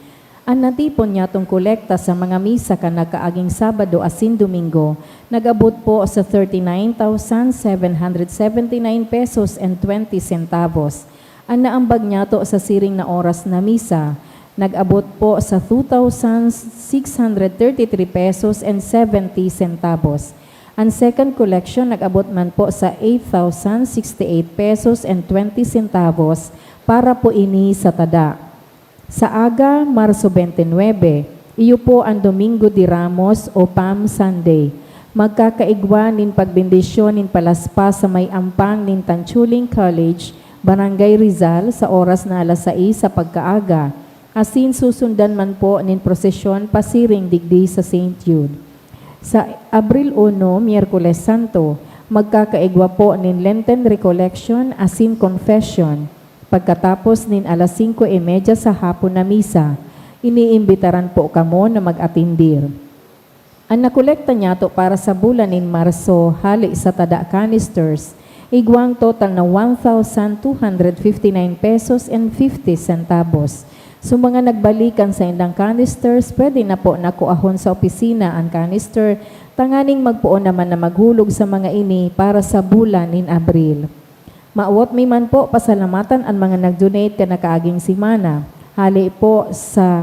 An natipon nyatong kolekta sa mga misa kan nagkaaging Sabado asin Domingo nag-abot po sa thirty-nine thousand seven hundred seventy-nine pesos and twenty centavos. An naambag nyato sa siring na oras na misa nag-abot po sa two thousand six hundred thirty-three pesos and seventy centavos. An second collection nag-abot man po sa eight thousand sixty-eight pesos and twenty centavos para po ini sa tada. Sa aga, Marso twenty-nine, iyo po an Domingo de Ramos o Palm Sunday. Magkakaigwa nin pagbendisyon nin palaspas sa may ampang nin Tanchuling College, Barangay Rizal, sa oras na alas sais sa pagkaaga, asin susundan man po nin prosesyon pasiring digdi sa Saint Jude. Sa Abril uno, Miyerkules Santo, magkakaigwa po nin Lenten Recollection asin Confession. Pagkatapos nin alas singko y medya sa hapon na misa, iniimbitaran po kamo na mag-atendir. An nakolekta nyato para sa bulan nin Marso hale sa tada canisters, igwang total na one thousand two hundred fifty-nine pesos and fifty centavos. Sa mga nagbalik an saindang canisters, pwede na po na kuahon sa opisina an canister tanganing magpoon naman na maghulog sa mga ini para sa bulan nin Abril. Mawot mi man po pasalamatan an mga nag-donate kan nakaaging semana. Hale po sa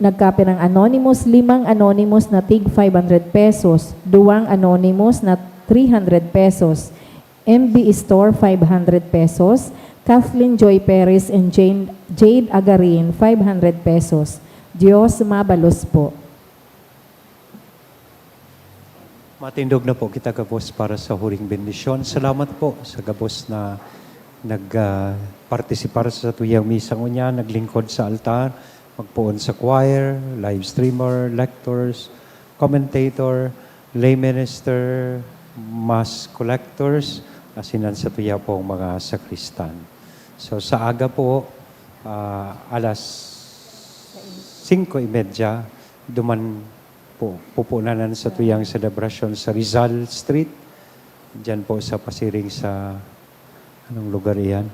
nagkapirang anonymous, limang anonymous na tig five hundred pesos, duwang anonymous na three hundred pesos, M B Store five hundred pesos, Kathleen Joy Perez and Jane, Jade Agarin five hundred pesos. Dios mabalos po. Matindog na po kita gabos para sa huring bendisyon. Salamat po sa gabos na nag, ah, partisipar sa tuyang misa ngunyan, naglingkod sa altar, magpoon sa choir, live streamer, lectors, commentator, lay minister, mass collectors, asin an sa tuya pong mga sakristan. So, sa aga po, ah, alas singko y medya, duman po, pupunanan sa tuyang selebrasyon sa Rizal Street. Diyan po sa pasiring sa, anong lugar iyan?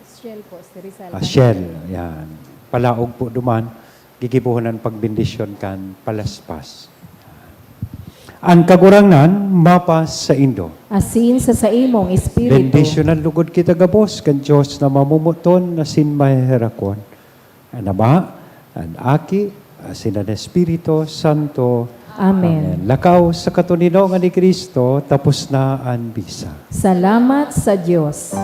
Shell po, sa Rizal. Ah, Shell, yan. Palaog po duman, gigibohon an pagbendisyon kan palaspas. An Kagurangnan mapa saindo. Asin sa saimong espiritu. Bendisyonan lugod kita gabos kan Dios na mamomoton asin maheherakon. An Ama, an Aki, asin an Espiritu Santo. Amen. Amen. Lakaw sa katoninongan ni Cristo, tapos na an misa. Salamat sa Dios.